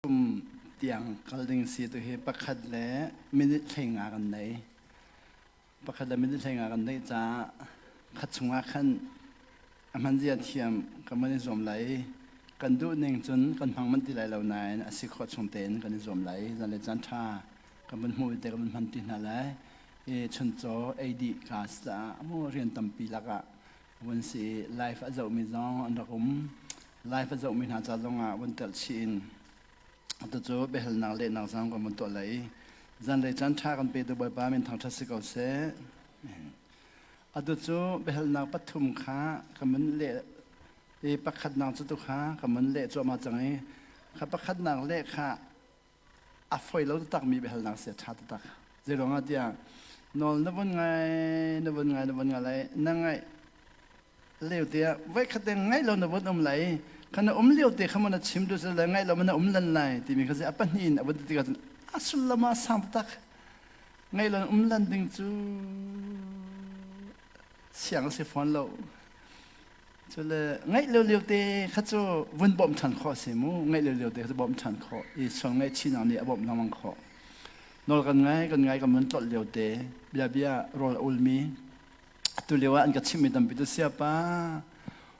Kum tiang kal ding si tu hi pakhat le minute 15 kan nei. Pakhat le minute 15 kan neih caah khat chungah khan a hman zia thiam kan van i zuam lai i kan duh ning cun kan hmang manh ti lai lo nain a si khawh chung tein kan i zuam lai. Zan le caan ṭha kan van hmuh te kan van hman ti hna lai. I chuncaw ei dih ka caah mu rian tampi lakah vun si i live a zohmi zong an rak um. Live a zohmi hna ca zongah vun telh chih in atu cu biahalnak lehnak zong kan vun tuah lai i zanlei caan ṭha kan petu Bawipa min thangṭhat si ko seh. Atu cu biahalnak pathum kha kan vun leh i pakhatnak cu tu kha kan vun leh cuahmah cang i kha pakhatnak leh kha a foi lo taktakmi biahalnak si a ṭha taktak. Zeiruangah tiah nawl na vun ngai na vun ngai na vun ngai lai na ngaih lio te ah voikhat te ngaih lo na vun um lai kha na um lio te kha maw na chim duh le ngaih lo ma na um lan lai timi kha a pahnih in a vun ti tikah cun a sullam ah sang taktak ngaih lo um lan ding cu siang a si fawn lo. Cule ngaih lio lio te kha cu vun bawmh ṭhan khawh a si mu. Ngaih lio lio te kha cu bawmh ṭhan khawh i sual ngaihchihnak nih a bawmh lengmang khawh. Nawl kan ngai, kan ngai kan vun tlolh lio te bia bia rawl a ulmi atu lio ah an ka chimhmi tampi tu siapa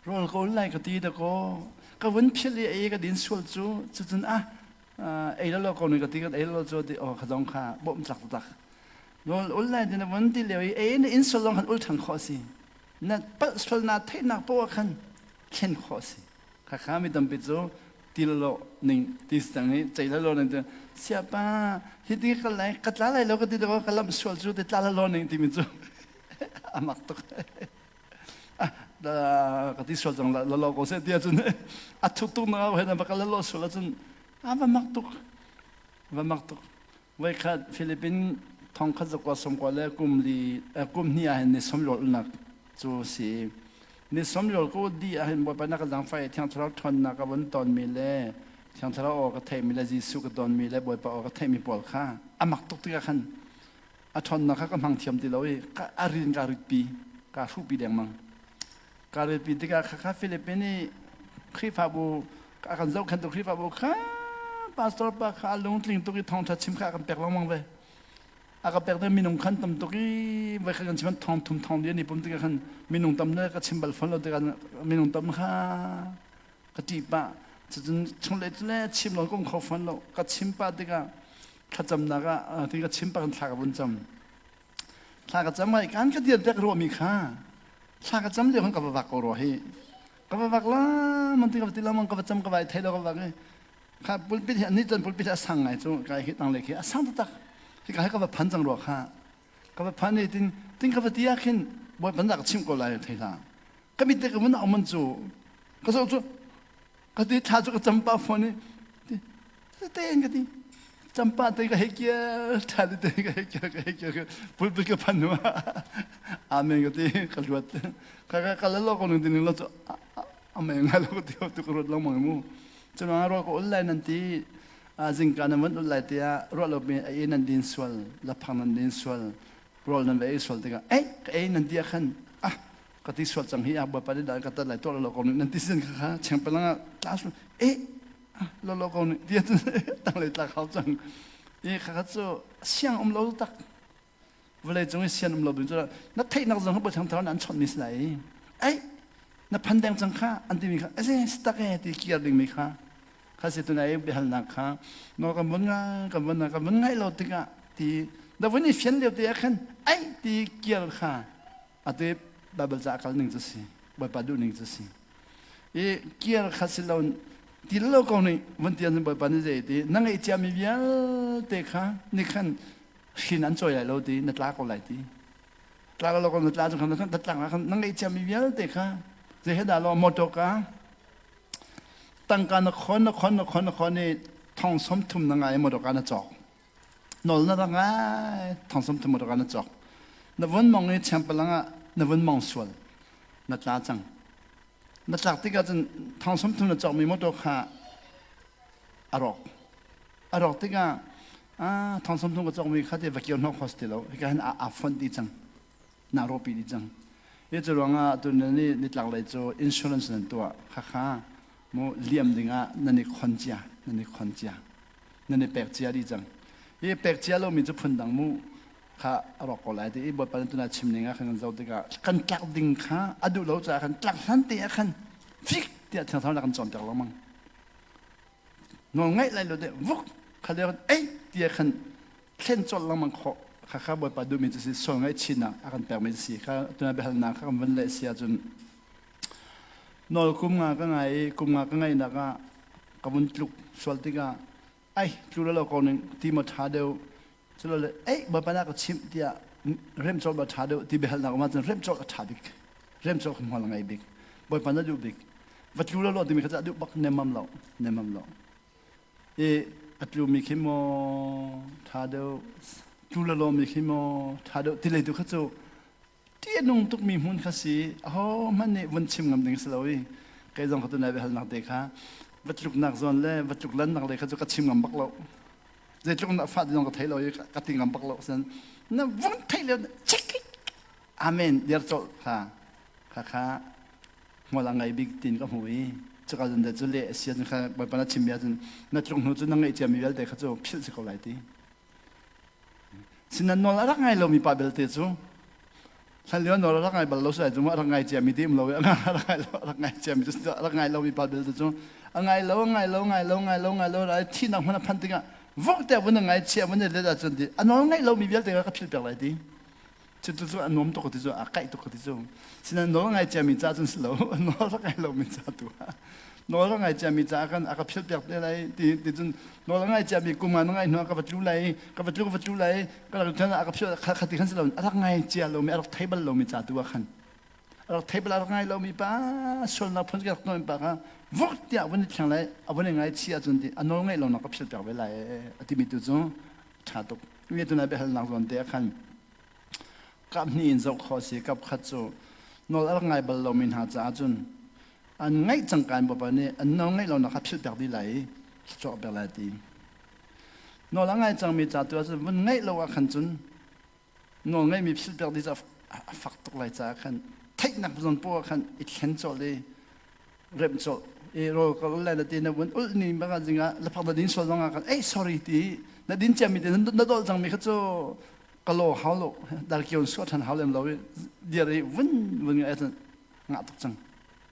rawl ka ul lai ka ti dakaw ka vun philh i ei ka din sual cu cucun ah ei lo lo ko ni ka ti kan ei lo cu ti aw kha zong kha bawmh tlak taktak rawl ul lai ti na vun ti lio i ei na inn sual zong khan ul ṭhan khawh a si. Na palh sualnak theihnak poah ah khan thlen khawh a si. Khakha mi tampi cu ti lo ning ti cang i cei lo ning ti siapa hi ti ka lai ka tla lai lo ka ti ka lamh sual cu ti tla lo ning timi cu a mak tuk. Ka ti sual cang la lo ko seh ti ahcun a thuk tuk na he na va ka la lo sual ahcun a va mak tuk va mak tuk. Voikhat Philippine thongkhat zakua sawmkua le kum li kum hnih ah hin ni sawmrial ulnak cu si. Ni sawmrial ko di ah hin Bawipa na ka zaangfah i Thiang Thlarau ṭhawnnak ka vun tonmi le Thiang Thlarau aw ka theihmi le Jesuh ka tonmi le Bawipa aw ka theihmi pawl kha a mak tuk tikah khan a ṭhawnnak kha ka hmang thiam ti lo i ka a rin ka ritpi ka hruhpi dengmang. Ka ritpi tikah khakha Philippine i Khrihfabu a kan zohkhenhtu Khrihfabu kha pastor pa kha a lungtling tuk i thawngṭha chim kha a kan pek lengmang ve. A ka pek ding minung khan tam tuk i voi khat kan chim thong thum thong li an i pum tikah khan minung tam le ka chim bal fawn lo tikah minung tam kha ka ṭih pah. Cucun chunglei le chim lo ka um kho fawn lo. Ka chim pah tikah thlacamnak ah ti ka chim pah kan thla ka vun cam. Thla ka cam ai kan ka dir dek ruahmi kha thla ka cam lio khan ka va vak ko rua hi. Ka va vak la man ti ka va ti lengmang ka va cam ka vai thei lo ka vak i kha pulpit hi ani cun pulpit hi a sang ngai cu kai hi tang le khi a sang taktak hi ka hi ka va phan cang rua kha ka va phan i tin tin ka va ti ah khin bawipa dah ka chimh ko lai thei hlah ka mit te ka vun auman cu ka zoh cu ka ti thla cu ka cam pah fawn i tein ka ti campa te ka hei kial ṭha te ka hei kial ka hei kial pulpit ka phan hnu amen ka ti ka luat ka ka ka lalo ko nung tining lo cu amen ngai lo ka ti tu ka ruat lengmang mu cun ruah ka ul lai nan ti zingka nan van ul lai tiah ruah lo mi ei nan din sual laphang nan din sual rawl nan va ei sual tikah ei ka ei nan ti ah khan ah ka ti sual cang hi ah bawipa nih dah ka tat lai tuah lo ko nan ti sin kha kha chengpalang ah tla sual eh lo lo ko nih ti tang lei tlak hau cang i kha kha cu siang um lo tak vawlei cung i sian um lo ding cu na theihnak zong kha thang thar an chawnh mi si lai ei na phan deng cang kha an timi kha ase tak e ti kiar ding mi kha kha si tunai biahalnak kha no kan vun ngai kan vun kan vun ngai lo tikah ti na vun i fian lio te ah khan ai ti kiar kha atu Bible ca kal ning cu si Bawipa duh ning cu si i kiar kha si lo ti lo ko nih vun ti an Bawipa nih zei ti na ngeih ciami vialte kha ni khan hrin an cawi lai lo ti na tla ko lai ti tla lo ko na tla cu khan na tlak khan na ngeih ciami vialte kha zei he dah lo motor ka tangka na khon na khon na khon na khon i thong som thum na ngai motor ka na cawk nawl na rak ngai thong som thum motor ka na cawk na vun mong i chengpalang ah na vun mong sual na tla cang na tlak tikah cun thong som thum na cawkmi motor kha a rawk a rawk tikah ah thong som thum ka cawkmi kha te va kio hnok khos ti lo hika hin a fonh dih cang na rawpi dih cang hi cu ruangah tu nan nih nitlak lei cu insurance nan tuah khakha mu liam dingah nan i khon cia nan i khon cia. Nan i pek cia dih cang. Hi pek cia lomi cu phundang mu kha a rawk ko lai ti i Bawipa nih tuna chim ning ah khan kan zoh tikah kan tlak ding kha a duh lo caah khan tlak hlan te ah khan fik tiah Thiang Thlarau kan cawnpiak lengmang. Nawl ngaih lai lo deh vuk kha le ei tiah khan thlen colh lengmang khawh kha kha Bawipa duhmi cu si sual ngaihchihnak a kan pekmi si kha tuna biahalnak kha kan vun leh si ahcun nawl kum nga ka ngai i kum nga ka ngaihnak ah ka vun tluk sual tikah ai tlu lo ko ning ti maw ṭha deuh culole ei Bawipa na ka chimh tiah rem colh ma ṭha deuh ti biahalnak um ahcun rem colh a ṭha bik rem colh hmual a ngei bik Bawipa na duh bik va tlu lo lo timi kha cu a duh bak nemmam lo nemmam lo i a tlumi khi maw ṭha deuh tlu lo lomi khi maw ṭha deuh ti lei tu kha cu ṭih a nung tukmi hmun kha si ahohmanh nih vun chim ngam ding si lo i kei zong kha tunai biahalnak te kha va tluknak zawn le va tluk lannak le kha cu ka chim ngam bak lo zeitluk na fa ti zong ka thei lo i ka ti ngam bak lo sen na vun thei le chik amen dir colh kha kha kha hmual a ngei bik tin ka hmu i cuka zun de cu le a si ahcun kha Bawipa na chimmi ahcun na tluk hnu cu na ngeih ciami vialte kha cu philh si ko lai ti sinan nawl a rak ngai lomi pa belte cu hlanlio nawl a rak ngai bal lo sai cu a rak ngai ciami ti um lo i a rak ngai lo rak ngai ciami cu a rak ngai lomi pa belte cu a ngai lo ngai lo ngai lo ngai lo ngai lo rai thihnak hmun a phanh tikah vok te vun ngai chia vun let ahcun ti a nawl ngaih lomi vialte ka philh piak lai ti Cutu cu a nuam tuk ti cu a kaih tuk ti cu. Sinain nawl ngai ciami ca cun si lo nawl rak ngai lomi ca tu ah nawl rak ngai ciami ca kan a ka philh piak te lai ti ti cun nawl ngai ciami kum nga na ngai hnu ah ka va tlu lai ka va tlu ka va tlu lai ka rak cun a ka philh kha ti khan si lo a rak ngai cia lomi a rak thei bal lomi ca tu ah khan a rak thei bal a rak ngai lomi pa sualnak phun ka rak tuahmi pa kha vuk tiah vun i thleng lai a vun i ngai chia cun ti a nawl ngaih lonak ka philh piak ve lai a timi tu cu ṭha tuk. Mi tu na biahalnak zawn te ah khan kap hnih in zoh khawh a si. Kap khat cu nawl a rak ngai bal lomi hna caah cun an ngaih cangka in Bawipa nih an nawl ngaih lonak kha philh piak dih lai i thluachuah pek lai ti. Nawl a ngai cangmi ca tu ah cun vun ngaih lo ah khan cun nawl ngaihmi philh piak dih cu a fak tuk lai caah khan theihnak zawn poah khan i thlen colh i remh colh e rawl ka ul lai na ti na vun ul ni baka zingah laphak na din sual zongah kan ei sorry ti na din ciami te na dol cangmi kha cu ka lo hau lo dar kion suah than hau lem lo i dir i vun vun ngai cun ngah tuk cang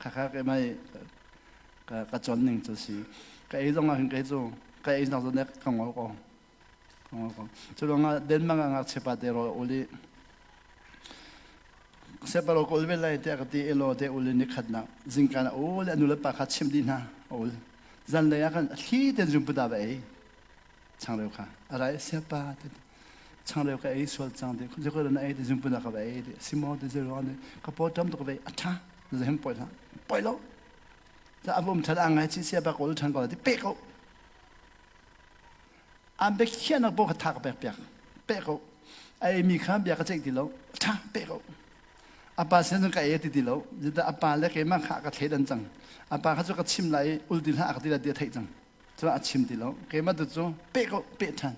kha kha ke mai ka ka chon ning cu si ka ei zongah hin kei cu ka ei nak zon ka ngol ko ka ngol ko cu ruangah Denmark ah ngakchia pa te rawl ul i Separo ka ul ve lai tiah ka ti elaw te ul in nikhatnak zingkaan a ul a nu le pa kha chimh dih hna a ul zanlei ah khan a thli ten zumpuda va ei changreu kha a rai siapa te changreu ka ei sual cang te zeiko na ei te zumpuda ka va ei te simo te zero ne ka paw tam tuk ve a tha zahem poi hlah poi lo ta avom than a ngai chi siapa ka ul than ko ti pe ko An biakhiahnak paoh kha tha ka pek piak. Pek ko. A eimi kha bia ka ceih ti lo. Tha pek ko. A pa sin cun ka ei ti ti lo. Zeicahtiah a pa le keimah kha a ka thleidan cang. A pa kha cu ka chim lai i ul ti hlah a ka ti lai ti a theih cang. Cun a chim ti lo. Keimah tu cu pek ko, peh ṭhan.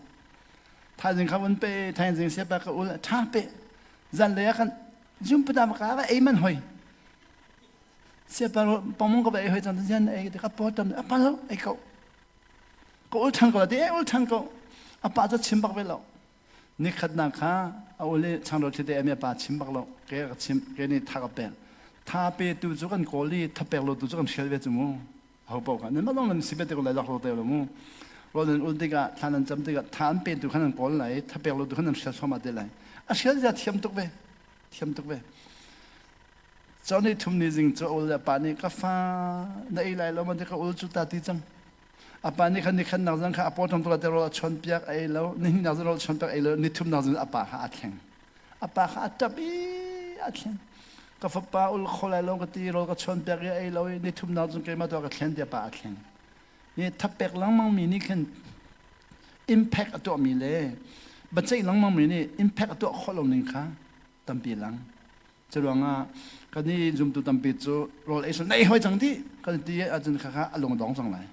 Thaizing kha vun pe, thaizing siapa ka ul, tha pe. Zanlei ah khan zumputa ka va ei man hoi. Siapa pongmong ka va ei hoi cang, zian ei ka paw tam, a pa lo, ei ko. Ka ul ṭhan ko la ti ul ṭhan ko. A pa cu chim bak ve lo. Nikhatnak kha a ul i changreu thlite a mi a pa chim bak lo. Ke ka chim, ke nih tha ka pek. Tha pe tu cu kan kawl i tha pek lo tu cu kan hrial ve cu mu. Ho paoh kha nan dong nan si ve te ko lai lak lo te lo mu. Rawl nan ul tikah thla nan cam tikah tha an pe tu kha nan kawl lai, tha pek lo tu kha nan hrial thluahmah te lai. A hrial zia thiam tuk ve. Thiam tuk ve. Cawn i thum ni zing cu a ul le a pa nih ka fa na ei lai lo ma ti ka ul cu ta ti cang. A pa nih khan ni khatnak zan kha a paw ṭam te rawl a chawn piak a ei lo, ni hnihnak zan rawl chawn piak a ei lo, ni thumnak zan a pa kha a thleng. A pa kha a ṭap i a thleng. Ka fapa ul kho lai lo ka ti rawl ka chawn piak i a ei lo i ni thumnak cun keimah tu a ka thlen ti a pa a thleng. Ni thapek lengmang mi nih khin impact a tuahmi le biaceih lengmang mi nih impact a tuah khawh lo ning kha tampi lang. Curuangah kan i zumtu tampi cu rawl ei sul na ei hoi cang ti kan ti ahcun kha kha a lung dong cang lai.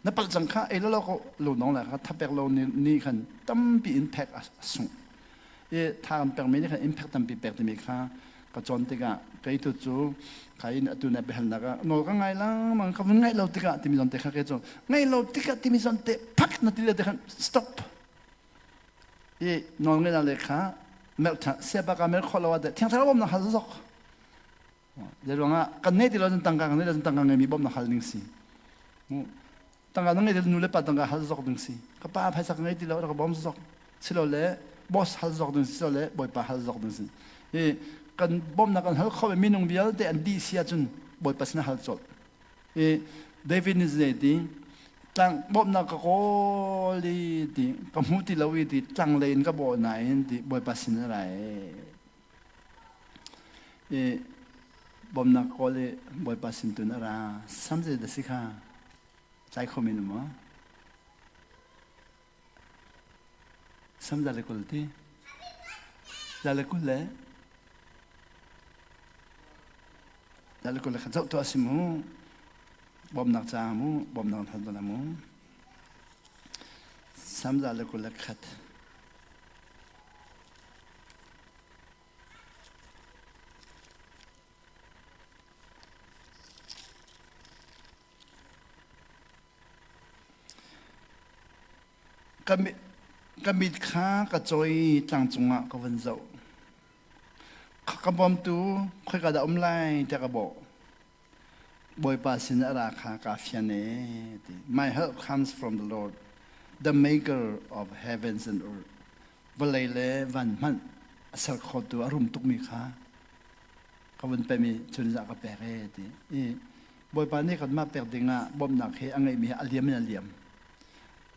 Na palh cang kha ei lo ko lung dong lai kha thapek lo ni khan tampi in phek a sung. I tha kan pekmi nih khan impact tampi pek timi kha Ka cawn tikah kei tu cu kai in atu na biahalnak ah nawl ka ngai lengmang ka vun ngaih lo tikah timi zawn te kha kei cu ngaih lo tikah timi zawn te phak na ti le te khan stop. I nawl ngaih le kha melh tha siapa ka mel khawh lo ah thiang thlarau bawmnak hal zok. Zei ruangah kan nei ti lo cun tangka kan nei lo cun tangka ngeimi bawmnak hal ding si. Tangka na ngei ti nu le pa tangka hal zok ding si. Ka pa phaisa ka ngei ti lo rak bawm zok. Silole boss hal zok ding si silole bawipa hal zok ding si. I kan bawmnak kan hal kho minung vialte an dih si ahcun bawipa sin hal colh. I David nih zei ti tlang bawmnak ka kawl i ti ka hmu ti lo i ti tlang lei in ka bawh nain ti bawipa sin a ra i bawmnak kawl i Bawipa sin tun a ra. Sam zei dah si kha? Tlai kho men maw? Sam za le kul ti? Za le kul le? Za le kul le kha zoh tuah si mu. Bawmnak ca mu, bawmnak hal dala mu. Sam za le kul le khat. Ka mit kha ka cawi tlang cungah ka vun zoh. Ka bawmtu khoika dah um lai tiah ka bawh. Bawipa sin a ra kha kaa fian ee ti. My help comes from the Lord, the maker of heavens and earth. Vawlei le van hmanh a ser khotu a rum tukmi kha ka vun pem i chun zah ka pek ee ti. I Bawipa nih kanmah pek dingah bawmhnak hi a ngeihmi hi a liam in a liam.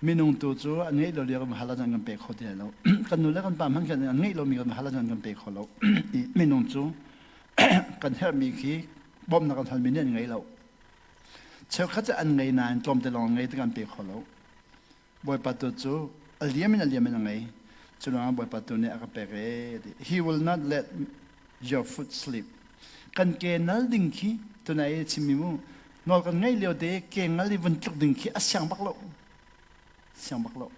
Minung tu cu an ngeih lo lio kan hal ahcun an kan pe kho ti lai lo. Kan nu le kan pa hmanh khan an ngeih lomi kan hal ahcun an kan pe kho lo. I minung cu kan herhmi khi bawmhnak kan halmi nih an ngei lo. Cheukhat cu an ngei nain tlawmte lawng an ngei tikah an pe kho lo. Bawipa tu cu a liam in a liam in a ngei. Cu ruangah Bawipa tu nih a ka pek ee ti. He will not let your foot slip. Kan ke nal ding khi tunai i chimmi mu nawl kan ngeih lio te ke ngal i vun tluk ding khi a siang bak lo. Siang bak lo.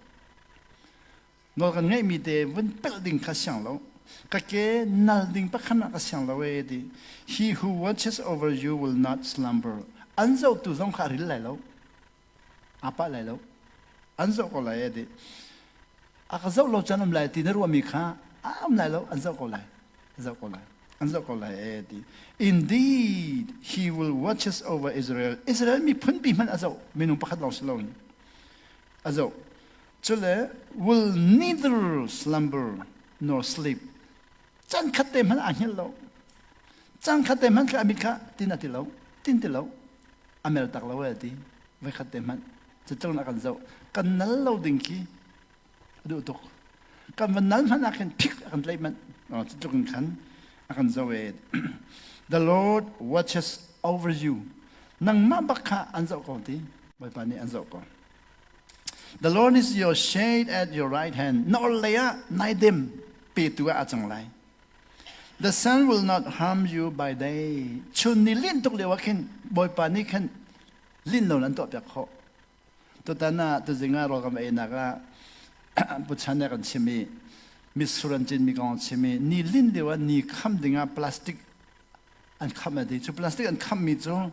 Nawl kan ngeihmi te vun pelh ding kha siang lo. Ka ke nal ding pakhat ah ka siang lo ee ti. He who watches over you will not slumber. An zohtu zong kha a ril lai lo. Aa pah lai lo. An zoh ko lai ee ti. A ka zoh lo caan um lai ti na ruahmi kha a um lai lo. An zoh ko lai. Zoh ko lai. An zoh ko lai ee ti. Indeed, he will watches over Israel. Israel miphun pi hmanh a zoh. Minung pakhat lawng si loin. A zoh. Cule will neither slumber nor sleep. Chan khat te hmanh aa hngilh lo. Chan khat te hmanh kha a mit kha tin a ti lo. Tin ti lo. A mel tak lo e ti. Voi khat te hmanh. Cutlung a kan zoh. Kan nal lo ding khi a duh tuk. Kan van nal hmanh ah khin phik a kan tlaih manh. Cutluk in khan a kan zoh e. The Lord watches over you. Nangmah bak kha an zoh ko ti. Bawipa nih an zoh ko. The Lord is your shade at your right hand. Na orhlei ah naidem petu ah a cang lai. The sun will not harm you by day. Chun ni lin tuk lio ah khin Bawipa nih khan lin lo an tuah piak khawh. Tutan ah tuzing ah rawl kan ei nak ah puchan kan chim i mitsur an cin mi kong chim i ni lin lio ah ni kham ding ah plastic an kham a ti. Cu plastic an kham mi cu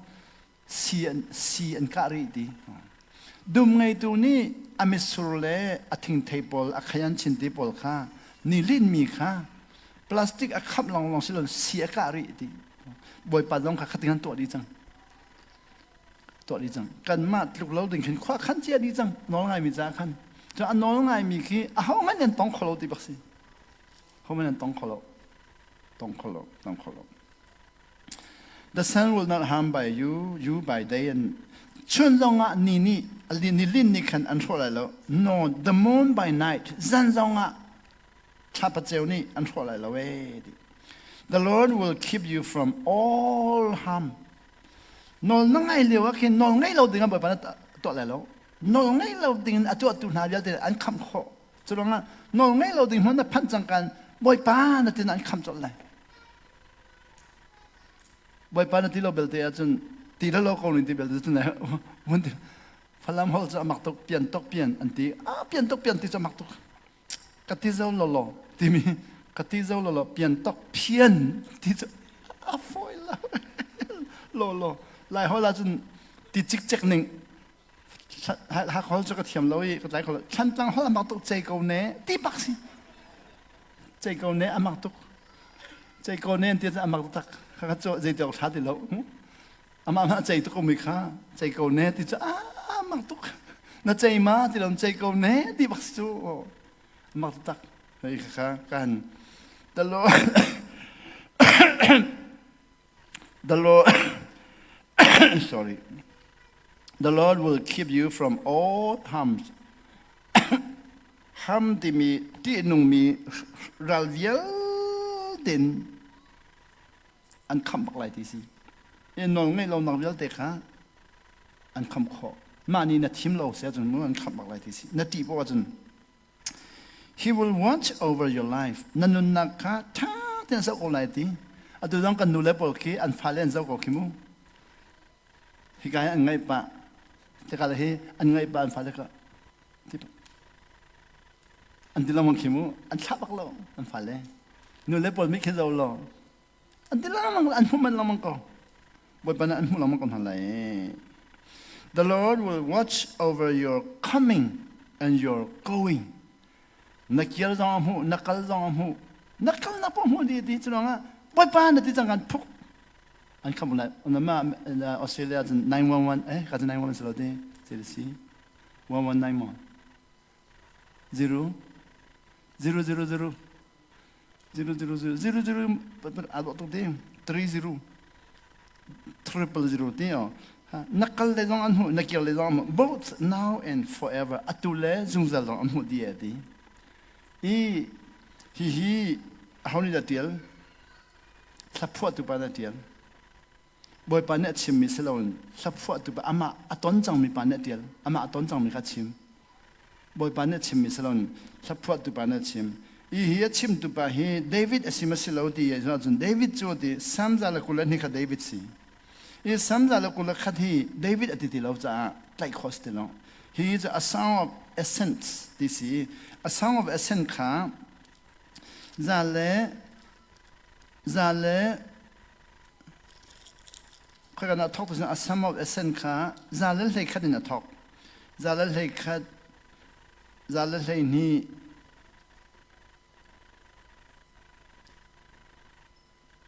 si an, si an kah rih ti. Dum ngeitu nih a mitsur le a thingthei pawl a khayan chinti pawl kha ni linmi kha plastic a khamh lawnglawng si lo si a kah rih ti. Bawipa zong kha khating an tuah dih cang. Tuah dih cang. Kanmah tluk lo ding khin khua khan cia dih cang. Nawl ngaimi ca khan. Cun a nawl ngaimi khi a ho hmanh an tong kho lo ti bak si. Ho hmanh an tong kho lo. Tong kho lo. Tong kho lo. The sun will not harm by you, you by day and chun zongah ni nih ni lin nih khan an hrawh lai lo. No, the moon by night zan zongah thlapa ceu nih an hrawh lai lo ee. The Lord will keep you from all harm. Nawl na ngai lio ah khin nawl ngeih lo ding ah Bawipa na tuah lai lo. Nawl ngeih lo ding in a tuahtu hna vialte an khamh khawh. Cu ruangah nawl ngeih lo ding hmun na phanh cang kan Bawipa na tin an khamh colh lai. Bawipa na ti lo belte ahcun ti lo lo ko ning ti belte cun mun ti Falam hol cu amak tuk pian tok pian an ti a pian tok pian ti cu amak tuk ka ti zo lo lo timi. Ka ti zo lo lo pian tok phian ti cu a fawi lo. Lo lo lai hol ahcun ti cikcek ning hak hol cu ka thiam lo i ka tlai kho lo. Thlantlang hol amak tuk cei ko ne ti bak si. Cei ko ne amak tuk. Cei ko ne ti cu amak tuk tak. Kha cu zei ti awk tha ti lo. Amah mah cei tuk mi kha cei ko ne ti cu a mak tuk. Na cei ma ti lo cei ko ne ti bak si cu. Mak tak. Hei kha kan the Lord the Lord sorry the Lord will keep you from all harms harm timi ṭihnungmi ral vialte in an khamh bak lai ti si. I nawl ngeih lonak vialte kha an khamh khawh. Mah nih na thim lo si ahcun mu an khamh bak lai ti si. Na ṭih poah ahcun He will watch over your life. Na nunnak kha ṭha tein zoh ko lai ti. Atu zong kan nule pawl khi an fale an zoh ko khi mu. Hika hi an ngaih pah. Tikah hi an ngaih pah an fale kha an ti lengmang khi mu. An thlah bak lo an fale. Nule pawl mi khi zoh law an ti lengmang an hmuh man lengmang ko. Bawipa nih an hmuh lengmang ko hna lai. The Lord will watch over your coming and your going. Na kir zong a hmuh, na kal zong a hmuh, na kal na pawh hmuh dih ti cu ah Bawipa na ti cang kan phuk an kham lai. Ma Australia cun 911 eh ka cu 911 si lo ti si 119 mo 0 0 0 0 0 0 0 0 0 aa dawh tuk ding 3 0 triple 0 ti o na kal le zong an hmuh na kir le zong an hmuh both now and forever atu le zungzal zong an hmuh di e ti i hi hi aho nih dah tial thlaphuahtu pa dah tial Bawipa nih a chimmi si loin hlaphuahtu pa amah a ton cangmi pa nih a ṭial. Amah a ton cangmi kha a chim. Bawipa nih a chimmi si loin hlaphuahtu pa nih a chim. I hi a chimtu pa hi David a si ma si lo ti ahcun David cu ti Psalm 122 kha David si. I Psalm 121 hi David a ti ti lo caah tlaih khawh si ti lo. Hi cu a Song of Ascent ti si. A Song of Ascent kha za le za le Khoika a thawk tu a sum of essence kha za le hlei khat in a thawk. Za le hlei khat, za le hlei hnih,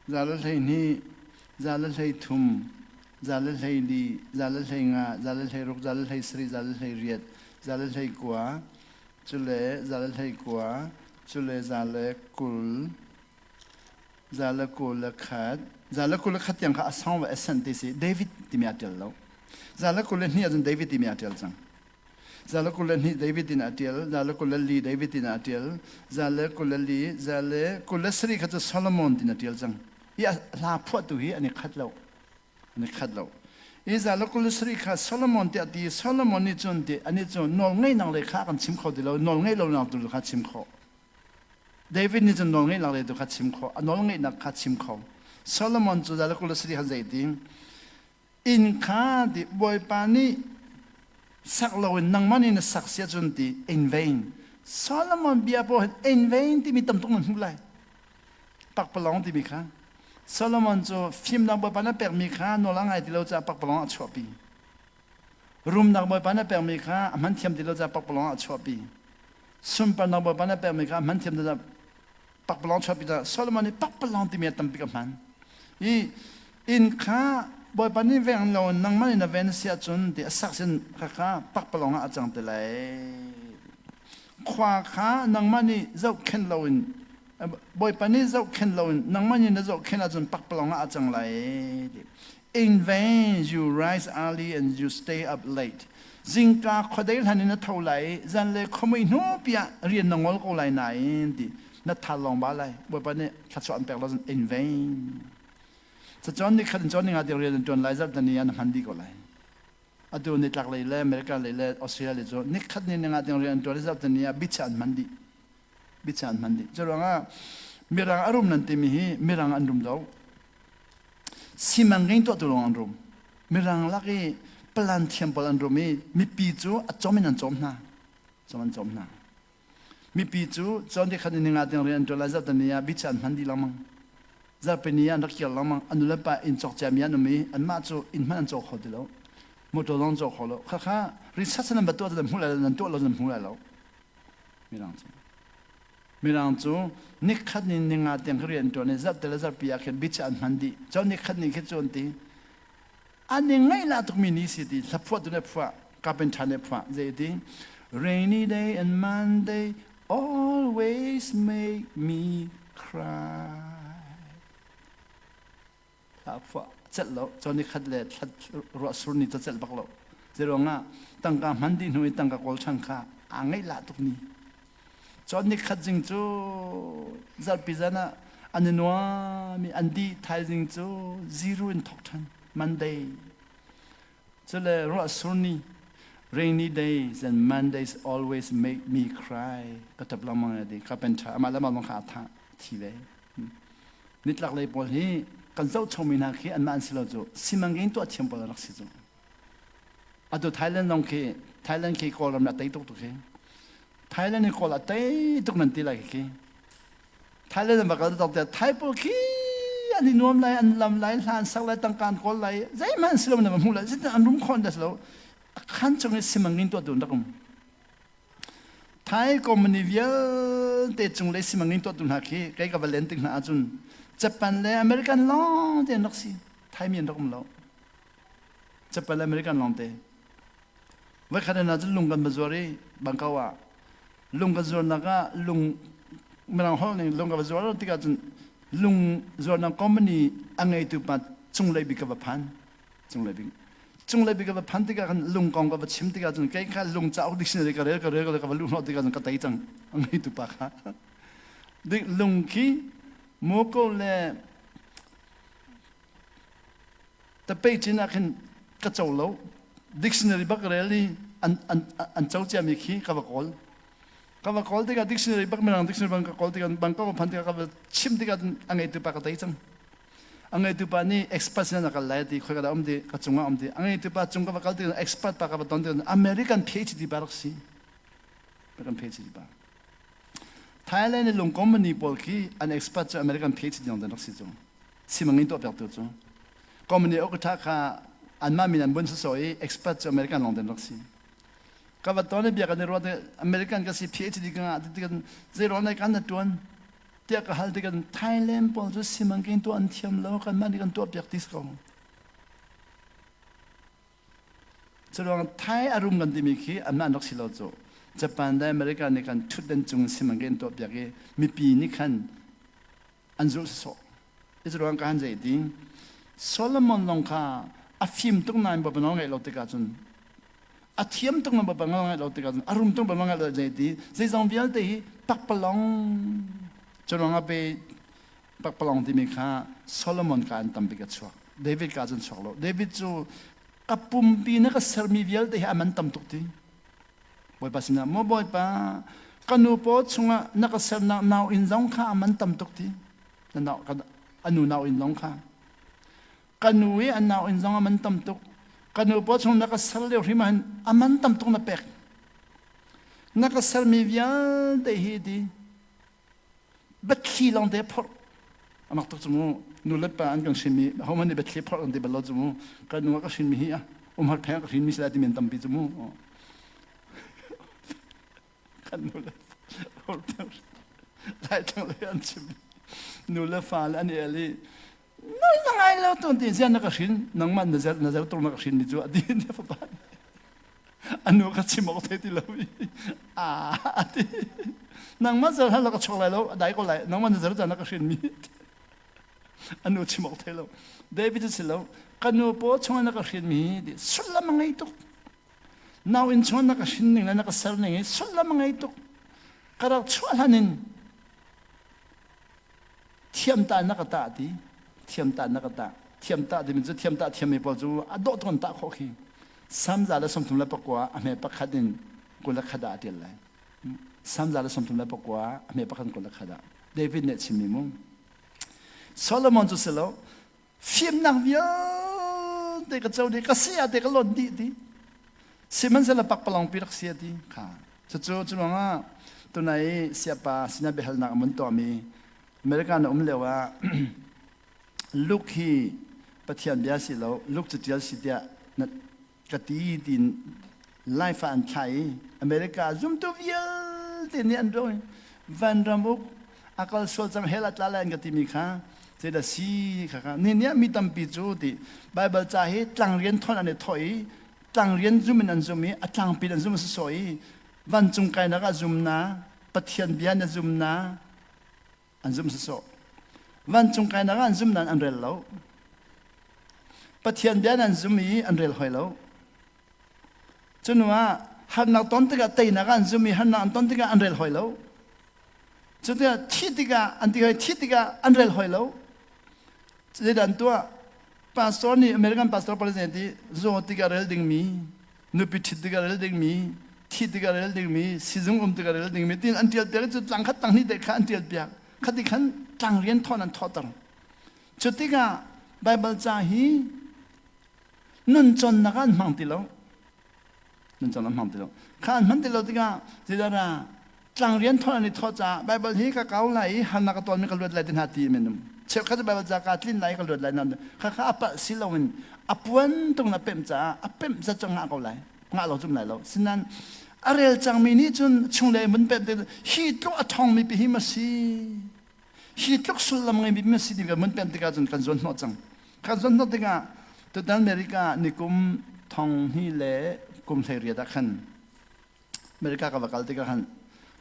za le hlei hnih, za le hlei thum, za le hlei li, za le hlei nga, za le hlei ruk, za le hlei sarih, za le hlei riat, za le hlei kua, cule za le hlei kua, cule za le 20, Za le 21, za le 21 tiang kha a song va ascent ti si David timi aa ṭial lo. Za le 22 ahcun David timi aa ṭial cang. Za le 22 David in aa ṭial, za le 24 David in aa ṭial, za le 24, za le 27 kha cu Solomon tin a ṭial cang. Hi a hla phuahtu hi an i khat lo. An i khat lo. I za le 27 kha Solomon tiah ti Solomon nih cun ti anih cu nawl ngeihnak lei kha a kan chim kho ti lo, nawl ngeih lonak tu kha chim khawh. David nih cun nawlngeihnak lei tu kha chim kho, a nawlngeihnak kha chim kho. Solomon cu za le 23 khan zei ti? Inn kha ti Bawipa nih sak loin nangmah nih na sak si ahcun ti in vain. Solomon bia paoh hin in vain timi tam tuk nan hmuh lai. Pakpalawng timi kha. Solomon cu fimnak Bawipa na pekmi kha nawl a ngai ti lo caah pakpalawng a chuahpi. Rumnak Bawipa na pekmi kha a hman thiam ti lo caah pakpalawng ah a chuahpi. Sunparnak Bawipa na pekmi kha a hman thiam ti lo pakpalawng chuahpi caah Solomon nih pakpalawng timi a tampi ka hman. I inn kha Bawipa nih veng lo nangmah nih na ven si ahcun ti a sak sin kha kha pakpalawng ah a cang ti lai. Khua kha nangmah nih zohkhenh loin Bawipa nih zohkhenh loin nangmah nih na zohkhenh ahcun pakpalawng ah a cang lai ti. In vain you rise early and you stay up late. Zingka khuadei hlan in na tho lai i zanlei khuamui hnu piah rian na ngol ko lai nain ti na thal lawng ba lai. Bawipa nih thluachuah an pek lo in vain. Cacawn ni khat in cawn ni nga tiang rian an ṭuan lai zarh ni ah na hman dih ko lai. Atu nitlak lei le America lei le Australia lei cu nikhat ni ni nga tiang rian an ṭuan i zarh ni ah bicha an hman dih. Bicha an hman dih. Cu ruangah Mirang a rum nan timi hi Mirang an rum lo. Simangain tuahtu lawng an rum. Mirang lak i plan thiam pawl an rum i mipi cu a cawm in an cawm hna. Cawm an cawm hna. Mipi cu cawn ti khat in ninga tiang rian an ṭuan lai zarhteni ah beach ah an hman dih lengmang. Zarhpini ah an rak kir lengmang. An nu le pa inn cawk ciami an um i anmah cu inn hmanh an caw kho ti lo. Motor zong an caw kho lo. Khakha research nan va tuah nan hmu lai lo, nan tuah lo nan hmu lai lo. Mirang cu. Mirang cu nikhat ni ninga tiang khi rian ṭuan i zarhte le zarhpi ah khin beach ah an hman dih. Cun nikhat ni khi cu an ti. An i ngaihlah tukmi ni si ti hla phuah tu nih phuah, carpenter nih phuah. Zei ti? Rainy day and Monday always make me cry. Hla phuah celh lo, cun nikhat le thla ruah sur ni cu celh bak lo. Zeiruangah tangka hman dih hnu i tangka kawl ṭhan kha aa ngaihlah tuk ni. Cun nikhat zing cu zarhpi zan ah an i nuam i an dih thaizing cu zero in thawk ṭhan Monday. Cule ruah sur ni rainy days and Mondays always make me cry. Ka ṭap lengmang a ti. Carpenter amah le amah zong kha aa thah thi ve. Nitlak lei pawl hi kan zohchomi hna khi anmah an si lo cu simangain tuah thiam pawl an rak si cu. Atu Thailand zong khi Thailand khi Kawlram nih a tei tuk tuk hi. Thailand hi Kawl a tei tuk nan ti lai khi. Thailand an va kal tuk tiah Thai pawl khi an i nuam lai, an lam lai, hla an sak lai, tangka an kawl lai, zeihmanh an si lo na va hmuh lai, zeitin an rum khawh an si lo. A khan chung i simangin tuah tu an rak um. Thai company vialte cunglei simangin tuahtu hna khi kei ka va len tik hna ahcun Japan le American lawng te an rak si. Thai mi an rak um lo. Japan le American lawng te. Voikhat hna cun lung kan va zuar i Bangkok ah lung kan zuarnak ah lung mirang holh ning lung ka va zuar tikah cun lung zuarnak company a ngeitu pa cunglei bik ka va phan. Cunglei bik cunglei bik ka va phan tikah khan lung kong ka va chim tikah cun kei kha lung cauk dictionary ka rel ka rel ka va luh hnawh tikah cun ka tei cang a ngeitu pa kha dik lung khi moko le tapei cin ah khin ka co lo dictionary bak rel i an an an co ciami khi ka va kawl ka va kawl tikah dictionary bak mirang dictionary bang ka kawl tikah Bangkok ka phan tikah ka va chim tikah a ngeitu pa ka tei cang A ngeitu pa nih expert sin ah na kal lai ti khoi ka dah um ti ka cungah um ti a ngeitu pa cung ka va kal ti expert pa ka va ton ti American PhD pa rak si American PhD pa Thailand i lung company pawl khi an expert cu American PhD lawng rak si cu simangin tuah piak tu cu company okatha kha anmah min an bun so i expert cu American lawng den rak si ka va ton i bia kan i ruat American ka si PhD ka ngah ti kan zei ruang kan na tuan tiah ka hal tikah Thailand pawl cu simanking tuah an thiam lo kanmah nih kan tuah piak ti ko. Curuang Thai a rum kan timi khi anmah an rak si lo cu. Japan le America nih kan thutden cung simanking tuah piak i mipi nih khan an zulh sawsawh. Curuang ka han zei ti Solomon zong kha a fim tuk nain Bawipa nawl ngaih lo tikah cun a thiam tuk na Bawipa ngaih lo tikah a rum tuk Bawipa ngaih lo zei ti zeizong vialte hi pakpalong curuangah pe pakpalong timi kha Solomon ka an tambik a chuak David ka cun chuak lo David cu ka pumpi na ka sermi vialte hi a man tam tuk ti Bawipa sinah maw Bawipa ka nu paw chungah na ka sernak nau inn zong kha a man tam tuk ti na nau a nu nau inn zong kha Ka nu i a nau inn zong a man tam tuk. Ka nu paw chung na ka ser lio hrim ahhin a man tam tuk na pek. Na ka sermi vialte hi ti biathli lawng te phorh. A mak tuk cu mu. Nu le pa an kan hrinmi ahohmanh nih biathli phorh an ti bal lo cu mu. Ka nu a ka hrinmi hi a umhar pheng a ka hrinmi si lai timi an tampi cu mu. Kan nu le Laitlang lei an chim. Nu le fa le an i el i Nal na ngai lo tuan ti zian na ka hrin nangmah na zer na zer tuk na ka hrin mi cu a ti ne fapa anu ka chim awk thei ti lo i a ati nangmah zer hal ka chok lai lo a dai ko lai nangmah na zer na ka hrin mi anu chim awk thei lo David si lo ka nu paw chung na ka hrin mi ti sullam a ngei tuk nau in chung na ka hrin ning le na ka ser ning hi sullam a ngei tuk ka rak chuah hlan in Thiamtah na ka tah ti. Thiamtah na ka tah. Thiamtah timi cu thiamtah thiammi pawl cu a dawh tuk an tah khawh khi. Samza le 39 a hme pakhat in 21 ah a ṭial lai. Samza le 39 a hme pakhat in 21 ah. David nih a chimmi mu. Solomon cu si lo, fimnak vialte ka co dih, ka saya te ka lon dih ti. Sihmanhsehlaw pakpalawng pi rak si a ti. Kha. Cucu cu ruangah Tunai siapa sinah biahalnak an vun tuahmi America na um lio ah Luke hi Pathian bia si lo, Luke catial si tiah na ka ti tiin life ah an thlah i America zumtu vialte nih an ro vanram uk a kal sual cang hell a tla lai an ka timi kha zeidah si kha kha ni nih mi tampi cu ti Bible ca hi tlang rian thon an i thawh i tlang rian zum in an zum i a tlangpi an zum a si sawh i vancung kainak ah zum na Pathian bia na zum na an zum sawsawh. Vancung kainak ah an zum nain an rel lo. Pathian bia an zum i an rel hoi lo. Cunu ah harnak ton tikah teinak ah an zum i harnak an ton tikah an rel hoi lo. Cu tikah thih tikah an ti hoi thih tikah an rel hoi lo. Zeidah an tuah? Pastor nih American pastor president ti zaw tikah rel dingmi nupi ṭhit tikah rel dingmi, thih tikah rel dingmi, sizung um tikah rel dingmi tiin an ṭial piak cu tlang khat tlang hnih te kha an ṭial piak. Khati khan tlang rian thawn an thawhter. Cu tikah Baibal ca hi nun cawnnak ah an hmang ti lo. Nun cawnnak an hmang ti lo. Kha an hman ti lo tikah zeidah tlang rian thawn an i thawh caah Baibal hi ka kau lai i harnak ka tawnmi ka luat lai ti hna ti men um. Cheukhat cu Baibal ca kaa tlin lai i ka luat lai nan kha kha a palh si loin a puan tung na pemh caah a pemh zat cu ngah ko lai. Ngah lo cum lai lo. Sinan a rel cangmi nih cun chunglei mun pemh te hi tluk a ṭhawngmi pi hi ma si. Hi tluk sullam ngeimi ma si ti kan mun pemh tikah cun kan zuan hnawh cang. Kan zuan hnawh tikah tutan America nikum thong hnih le kum 18 ah khan America ka va kal tikah khan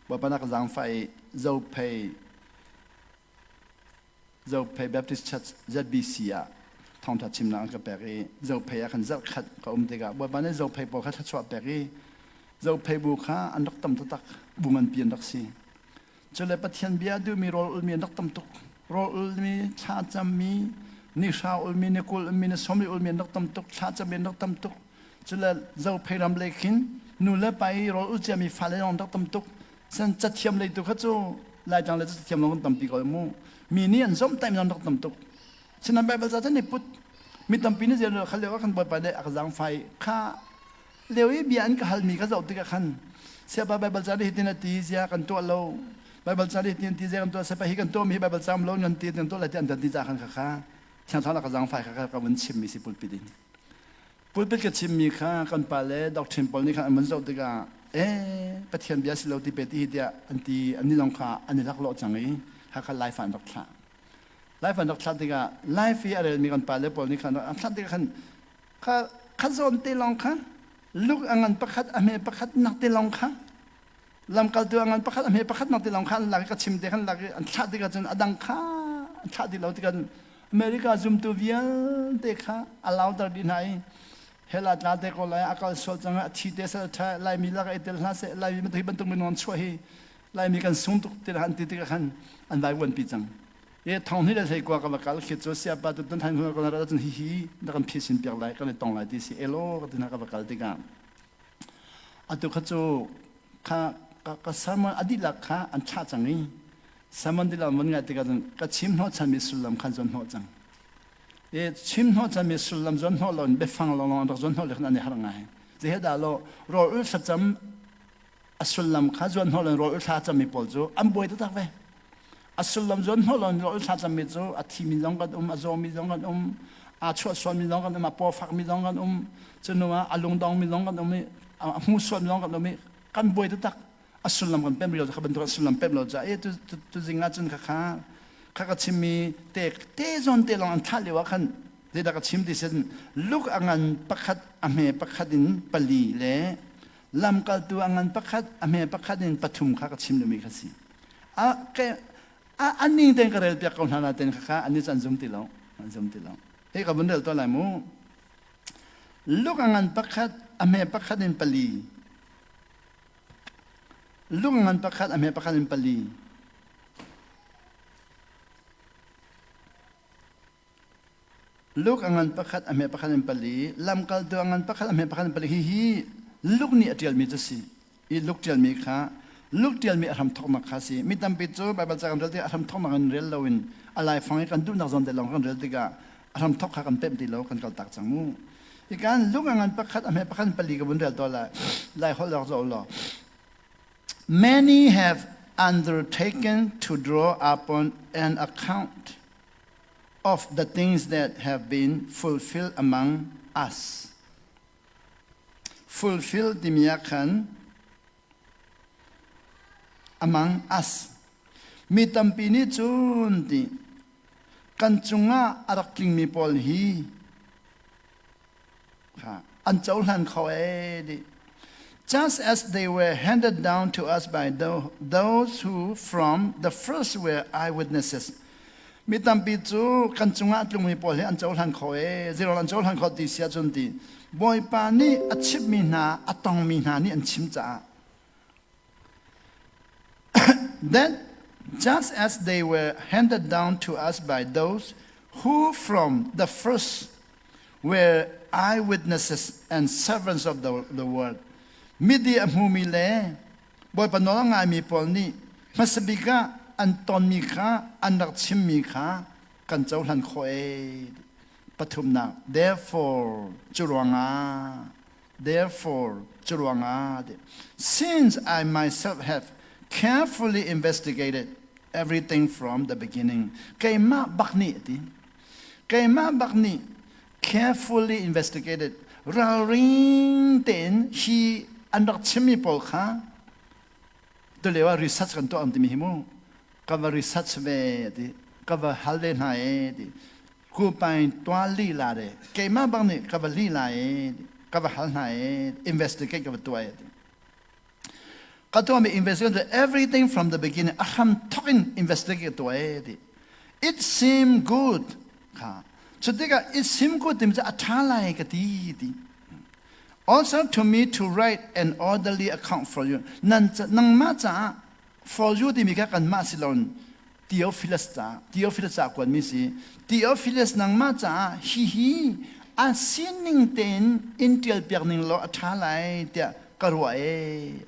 Bawipa na ka zaangfah i Zophei Zophei Baptist Church ZBC ah thawngṭha chimnak an ka pek i Zophei ah khan zarh khat ka um tikah Bawipa nih Zophei pawl kha thluachuah pek i Zophei bu kha an rak tam taktak bu nganpi an rak si. Cule Pathian bia duhmi rawl ulmi an rak tam tuk. Rawl ulmi, thlacammi, nihra ulmi, nikul ulmi, ni sawmli ulmi an rak tam tuk, thlacammi an rak tam tuk. Cule Zophei ram lei khin nu le pa i rawl ul ciami fale zong an rak tam tuk. San cathiam lei tu kha cu Laitlang le cathiam lawng kan tampi ko mu. Mi nih an zomhtaih an rak tam tuk. Sinan Baibal ca cun i put. Mi tampi nih zeidah kha lio ah khan Bawipa nih a ka zaangfai kha leo i bia an ka halmi ka zoh tikah khan siapa Baibal ca nih hitin a ti zia kan tuah lo Baibal ca nih hitin an ti zia kan tuah siapa hi kan tuahmi hi Baibal cam lo nan ti kan tuah lai ti an kan ti ca khan kha kha Thiang Thlarau ka zaangfai kha ka vun chimmi si pulpit in pulpit ka chimmi kha kan pa le doctrine pawl nih khan an vun zoh tikah e Pathian bia si lo ti pe ti hi tiah an ti an ni lawng kha an i laklawh cang i Hakha Life an rak thlah Life an rak thlah tikah Life i a relmi kan pa le pawl nih khan an thlah tikah khan kha kha zawn te lawng kha luk a ngan pakhat a hme pakhat nak te lawng kha lamkaltu a ngan pakhat a hme pakhat nak te lawng kha an lak i ka chim te khan lak i an thlah tikah cun a dang kha an thlah ti lo tikah America zumtu vialte kha a lauter dih hna i hell ah tla te ko lai a kal sual cang a thi te sal tha laimi lak i tel hna seh laimi bantuk hi bantuk minung an chuah hi laimi kan sung tuk ti an ti tikah khan an vai uanpi cang e thong hnih le hlei kua ka va kal khi cu siapa tu tan than ko na cun hi hi na kan phisin piak lai kan i tong lai ti si elo ka ti na ka va kal tikah atu kha cu kha ka sermon a dihlak kha an thlah cang i sermon dihlak von ngai tikah cun ka chim hnawh chanmi sullam khan zon hnawh cang e chim hnawh chanmi sullam zon hnawh lo in biafang lawng an rak zon hnawh le khan an i har ngai zehe dah lo rawl ul thlacam a sullam kha zuan hnawh lo rawl thla cammi pawl cu an buai taktak ve a sullam zuan hnawh lo rawl thla cammi cu a thimi zong kan um a zawmi zong kan um aa chuahsualmi zong kan um a paw fakmi zong kan um cunu ah a lungdongmi zong kan um i a hmu sualmi zong kan um i kan buai taktak a sullam kan pem lo kha bantuk a sullam pem lo ca e tu tu zing ah cun kha kha kha ka chimmi te te zawn te lawng an thlah lio ah khan zeidah ka chim ti sin luk a ngan pakhat a hme pakhat in pali le lamkaltu a ngan pakhat a hme pakhat in pathum kha ka chim duhmi kha si a ke a an ning tein ka rel piak ko hna na ten kha kha an nih an zum ti lo an zum ti lo hi ka vun rel to lai mu luk a ngan pakhat a hme pakhat in pali luk a ngan pakhat a hme pakhat in pali Luke a ngan pakhat, a hme pakhat in pali, lamkaltu a ngan pakhat, a hme pakhat in pali. Hihi Luke nih a ṭialmi cu si. I Luke ṭialmi kha Luke ṭialmi a hramthawknak kha si. Mi tampi cu Baibal ca kan rel tikah a hramthawknak in rel loin a laifang i kan duhnak zawn te lawng kan rel tikah a hramthawk kha kan pemh ti lo, kan kaltak cang mu. Hi kan Luke a ngan pakhat, a hme pakhat in pali ka vun rel tuah lai. Lai holh rak zoh law. Many have undertaken to draw upon an account of the things that have been fulfilled among us. Fulfill timi ah khan among us. Mi tampi nih cun ti kan cungah a rak tlingmi pawl hi an cohlan kho ee ti. Just as they were handed down to us by those who from the first were eyewitnesses. Mi tampi cu kan cungah a tlungmi pawl hi an cohlan kho ee, zero an cohlan kho ti si ahcun ti. Bawipa nih a chimhmi hna, a tongmi hna nih an chim caah. Then, just as they were handed down to us by those who from the first were eyewitnesses and servants of the word. Midi a hmumi le Bawipa nawl a ngaimi pawl nih hmasabik ah an tonmi kha an rak chimmi kha kan cohlan khawh ee. Pathumnak, therefore, cu ruangah, therefore, cu ruangah, since I myself have carefully investigated everything from the beginning, keimah bak nih ti, keimah bak nih carefully investigated ralring tein hi an rak chimmi pawl kha tulio ah research kan tuah timi hi mu ka va research ve ti ka va hal ve hna e ti ku pain tua li la de keimah bang nih ka va li la e ka va hal hna e investigate ka va tuah e ti ka tuahmi investigate everything from the beginning a hram thok in investigate tuah e ti it seem good kha cu tikah it seem good timi cu a ṭha lai ka ti ti also to me to write an orderly account for you nan nangmah caah for you timi kha kanmah si loin Theophilus ca Theophilus ca kuanmi si Theophilus nangmah caah hihi a sining tein in ṭial piak ning law a ṭha lai tiah ka ruah ee.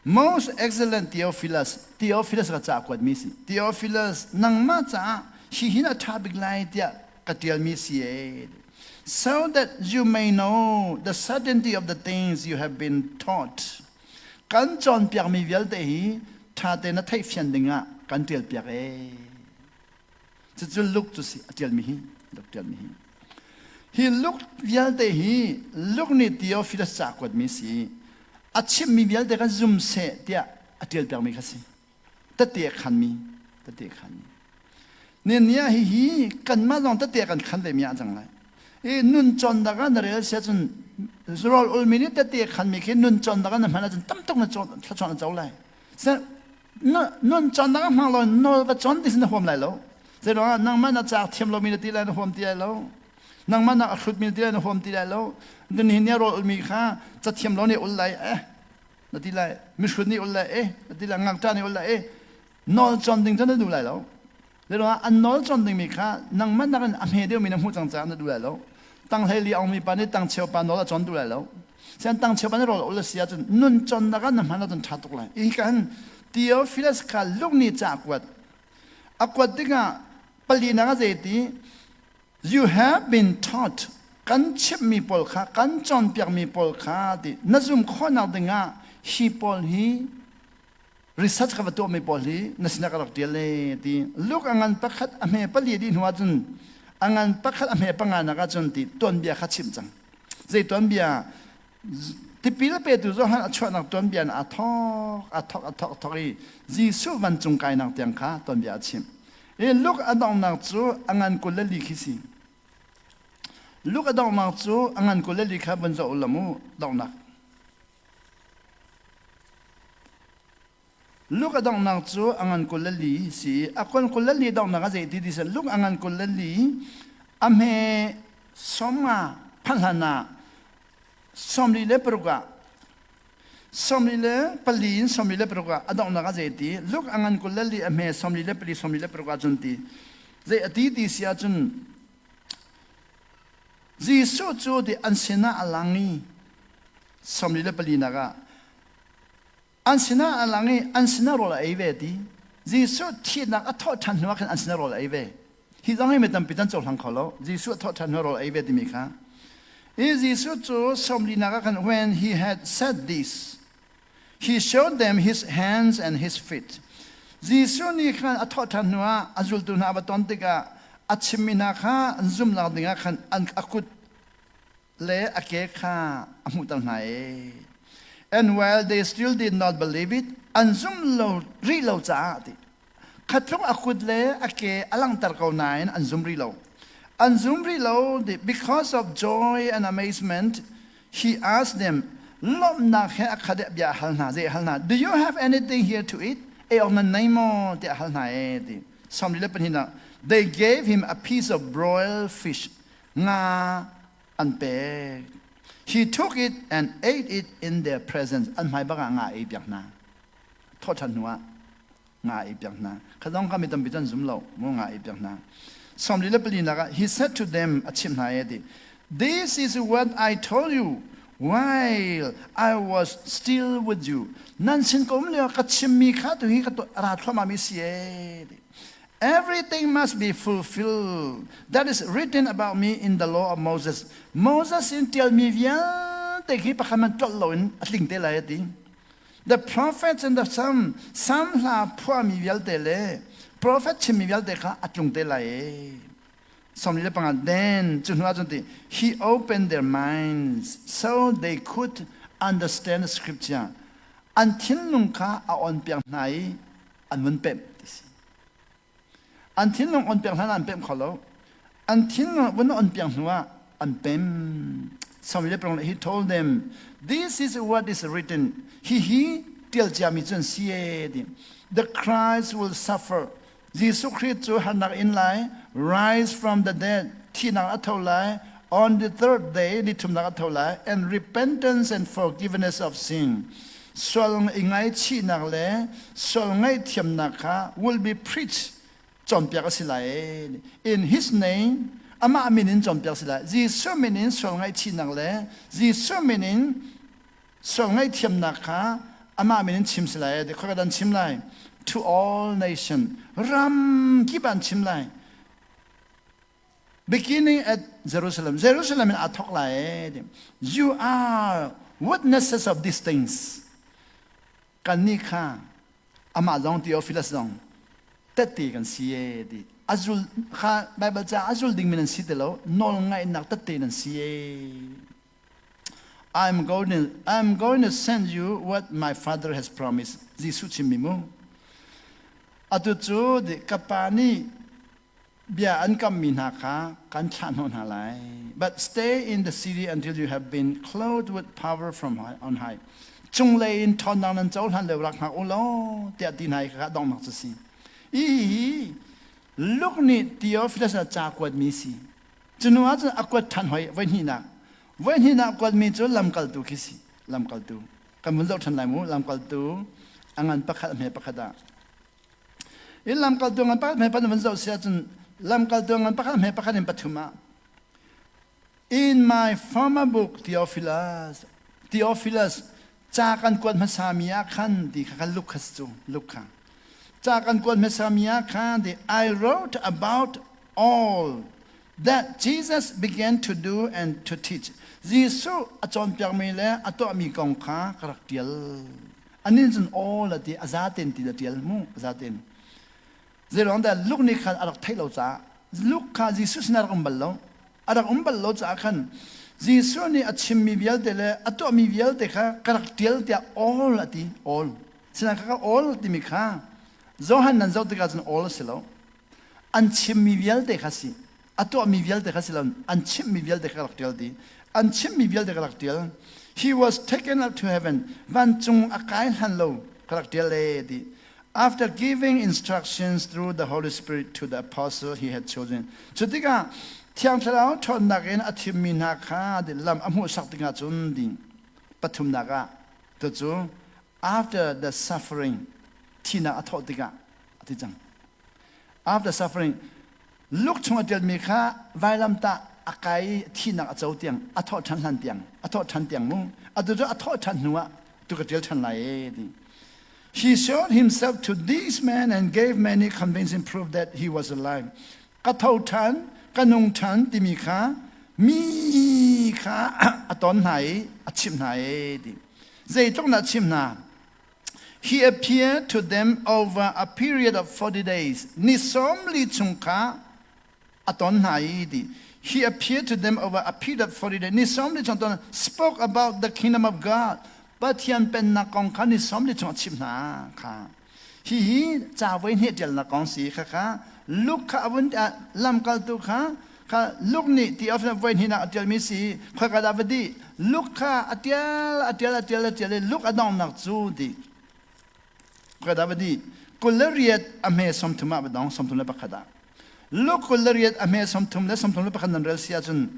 Most excellent Theophilus, Theophilus ka ca kuatmi si. Theophilus, nangmah caah hihin a ṭha bik lai tiah ka ṭialmi si ee. So that you may know the certainty of the things you have been taught. Kan cawnpiakmi vialte hi ṭha tein na theihfian dingah kan ṭialpiak ee. Cucu Luke cu si a ṭialmi hi, Luke ṭialmi hi. Hi Luke vialte hi Luke nih Theophilus ca kuatmi si. A chimmi vialte kan zum seh tiah a ṭialpiakmi kha si. Tete a khanmi, tete a khanmi. Nen ah hihi kanmah zong tete kan khan ve mi ah cang lai. I nun cawn dak ah na rel sia cun rawl ulmi nih tete khanmi khi nun cawn dak ah na hman ahcun tam tuk na thlachuah na co lai. Nun cawn dak ah hmang law nawl va cawn ti sin na huam lai lo. Zeiruangah nangmah na caak thiam lomi na ti lai na huam ti lai lo. Nangmah na a hrutmi na ti lai na huam ti lai lo. Nihin ni rawl ulmi kha cathiam lo nih ul lai eh na ti lai. Mihrut nih ul lai eh na ti lai. Ngakṭah nih ul lai eh nawl cawn ding cu na duh lai lo. Zeiruangah an nawl cawn dingmi kha nangmah nakin a hme deuhmi na hmuh cang caah na duh lai lo. Tanghlei li ongmi pa nih tangcheu pa nawl a cawn duh lai lo. Sian tangcheu pa nih rawl ul a si ahcun nun cawnnak ah na hman ahcun ṭha tuk lai. Hi kan Theophilus kha Luke nih ca a kuat. A kuat tikah palinak a zei ti You have been taught kan chimhmi pawl kha kan cawnpiakmi pawl kha ti na zum khawhnak dingah hi pawl hi research ka va tuahmi pawl hi na sinah ka rak ṭial e ti Luke a ngan pakhat a hme pali dih hnu ahcun a ngan pakhat a hme panga nak ahcun ti tuanbia kha chimh cang zei tuanbia tipil petu Johan a chuahnak tuanbia in a thawk a thawk a thawk a thawk i Jesuh vancung kainak tiang kha tuanbia a chimh i Luke a donghnak cu a ngan 24 khi si Luke a donghnak cu a ngan 24 kha vun zoh u law mu donghnak Luke a donghnak cu a ngan 24 si a kon 24 donghnak a zei ti ti seh Luke a ngan 24 a hme 50 phanh hlan ah 46 ah 44 in 46 ah a donghnak a zei ti Luke a ngan 24 a hme 44 46 ah cun ti zei a ti ti si ahcun Jesuh cu ti an sinah a lang i 44 nak ah an sinah a lang i an sinah rawl a ei ve ti. Jesuh thihnak a thawh ṭhan hnuah khan an sinah rawl a ei ve. Hi zong hi mi tampi an cohlang kho lo. Jesuh a thawh ṭhan hnuah rawl a ei ve timi kha. I Jesuh cu 40 nak ah khan when he had said this. He showed them his hands and his feet. Jesuh nih khan a thawh ṭhan hnuah a zultu hna a va ton tikah a chimmi hna kha an zumhnak dingah khan an a kut le a ke kha a hmuhter hna i. And while they still did not believe it, an zum lo rih lo caah ti. Khatlung a kut le a ke a langhter ko nain an zum rih lo. An zum rih lo because of joy and amazement, he asked them, lawmhnak he a khat i bia a hal hna, zei a hal hna, do you have anything here to eat? Ei awk nan nei maw? tiah a hal hna e ti. 42 ah, they gave him a piece of broiled fish. Nga an pek. He took it and ate it in their presence. An hmai bak ah nga ei piak hna. Thawṭhan hnu ah nga ei piak hna. Kha zong kha mi tampi cu an zum lo. Mu nga ei piak hna. 44 ah he said to them a chimh hna e ti. This is what I told you while I was still with you. Nan sin ka um lio ka chimmi kha tu hi ka ra thluahmah mi si e ti. Everything must be fulfilled that is written about me in the law of Moses. Moses in ṭialmi vialte khi pakhat man tlolh loin a tling te lai a ti. The prophets and the Psalm, Psalm hla phuahmi vialte le prophet chimmi vialte kha a tlung te lai e. 45 then cu hnu ah cun ti he opened their minds so they could understand the scripture. An thinlung kha a on piak hna i an vun pemh ti si. An thinlung on piak hlan ah an pemh kho lo. An thinlung vun on piak hnu ah an pem. Samuel he told them, this is what is written. Hi hi tial ciami cun si e ti. The Christ will suffer. Jesuh Christ cu harnak in lai, rise from the dead, thihnak a tho lai, on the third day, ni thumnak a tho lai, and repentance and forgiveness of sin. Sual i ngaihchihnak le sual ngaihthiamnak kha will be preached cawnpiak a si lai. In his name, amah min in cawnpiak si lai. Jesuh min in sual ngaihchihnak le Jesuh min in sual ngaihthiamnak kha amah min in chim si lai. Khoi an chim lai? To all nation, ram kip an chim lai. Beginning at Jerusalem. Jerusalem in aa thawk lai. You are witnesses of these things. Kannih kha amah zong Theophilus zong tette kan si e ti. Azul kha Bible ca azul ding mi nan si ti lo, nawl ngaihnak tette nan si e. I'm going to send you what my father has promised. Jesuh chimmi mu. Atu cu ka pa nih bia an kammi hna kha kan thlah hnawh hna lai. But stay in the city until you have been clothed with power from on high. Cunglei in ṭhawnnak nan cohlan lio rak hngak u law tiah ti hna i kha donghnak cu si. Hihi Luke nih Theophilus ah ca kuatmi si. Cu hnu ah cun a kuat ṭhan hoi voi hnihnak. Voi hnihnak kuatmi cu lamkaltu khi si. Lamkaltu. Kan vun zoh ṭhan lai mu. Lamkaltu a ngan pakhat a hme pakhat ah. In lamkaltu ngan pakhat hme pakhat vun zoh si ahcun lamkaltu ngan pakhat hme pakhat in pathum ah In my former book Theophilus Theophilus ca kan kuat hmasami ah khan ti kha kan Luke kha cu Luke kha ca kan kuat hmasami ah khan ti I wrote about all that Jesus began to do and to teach. Jesuh a cawnpiakmi le a tuahmi kong kha ka rak ṭial. Anin cun all a ti a zaten ti a ṭial mu a zaten. Zeiruang dah Luke nih khan a rak theih lo caah Luke kha Jesuh sinah a rak um bal lo. A rak um bal lo caah khan Jesuh nih a chimmi vialte le a tuahmi vialte kha ka rak ṭial tiah all a ti all. Sinah kha all timi kha Johan nan zoh tikah cun all a si lo. An chimmi vialte kha si. A tuahmi vialte kha si lo. An chimmi vialte kha rak ṭial ti. An chimmi vialte kha rak ṭial. He was taken up to heaven. Vancung a kai hlan lo ka rak ṭial e ti. After giving instructions through the Holy Spirit to the apostle he had chosen. Cu tikah Thiang Thlarau ṭhawnnak in a thimmi hna kha lam a hmuhsak tikah cun ding pathumnak ah tucu after the suffering thinak a thawh tikah a ti cang. After suffering Luke chung a ṭialmi kha vailamtah a kai thinak a co tiang a thawh ṭhan hlan tiang a thawh ṭhan tiang mu atu cu a thawh ṭhan hnu ah tu ka ṭial ṭhan lai e ti. He showed himself to these men and gave many convincing proof that he was alive. Ka tho ṭhan, ka nung ṭhan timi kha mi kha a ton hna i a chimh hna e ti. Zeitluk dah chimh hna? He appeared to them over a period of 40 days. Ni 40 chung kha a ton hna i ti. He appeared to them over a period of 40 days. Ni 40 chung ton spoke about the kingdom of God. Pathian pennak kong kha ni 40 chung a chimh hna kha. Hihi ca voi hnih ṭialnak kong si khakha Luke kha a vun lamkaltu kha kha Luke nih ti of voi hnihnak a ṭialmi si khoika dah va dih Luke kha a ṭial a ṭial a ṭial a ṭial i Luke a donghnak cu ti khoika dah va dih 28 a hme 30 ah va dong 31 ah Luke 28 a hme 30 le 31 nan rel si ahcun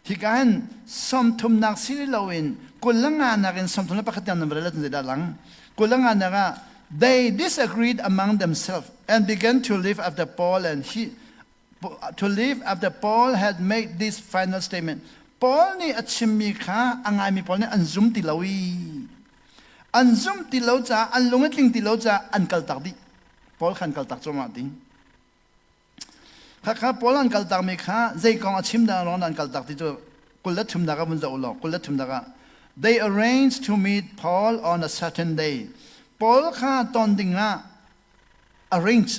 Hika hin sawmthumnak si loin 25 nak in 31 tiang nan va rel ahcun zeidah lang? 25 nak ah they disagreed among themselves and began to live after Paul and he to live after Paul had made this final statement. Paul nih a chimmi kha a ngaimi pawl nih an zum ti lo i an zum ti lo caah an lung a tling ti lo caah an kaltak dih. Paul kha an kaltak cuahmah ding. Khakha Paul an kaltakmi kha zei kong a chim dah ruang an kaltak ti cu 33 ah vun zoh u law 33 ah they arranged to meet Paul on a certain day. Paul kha ton ding ah arrange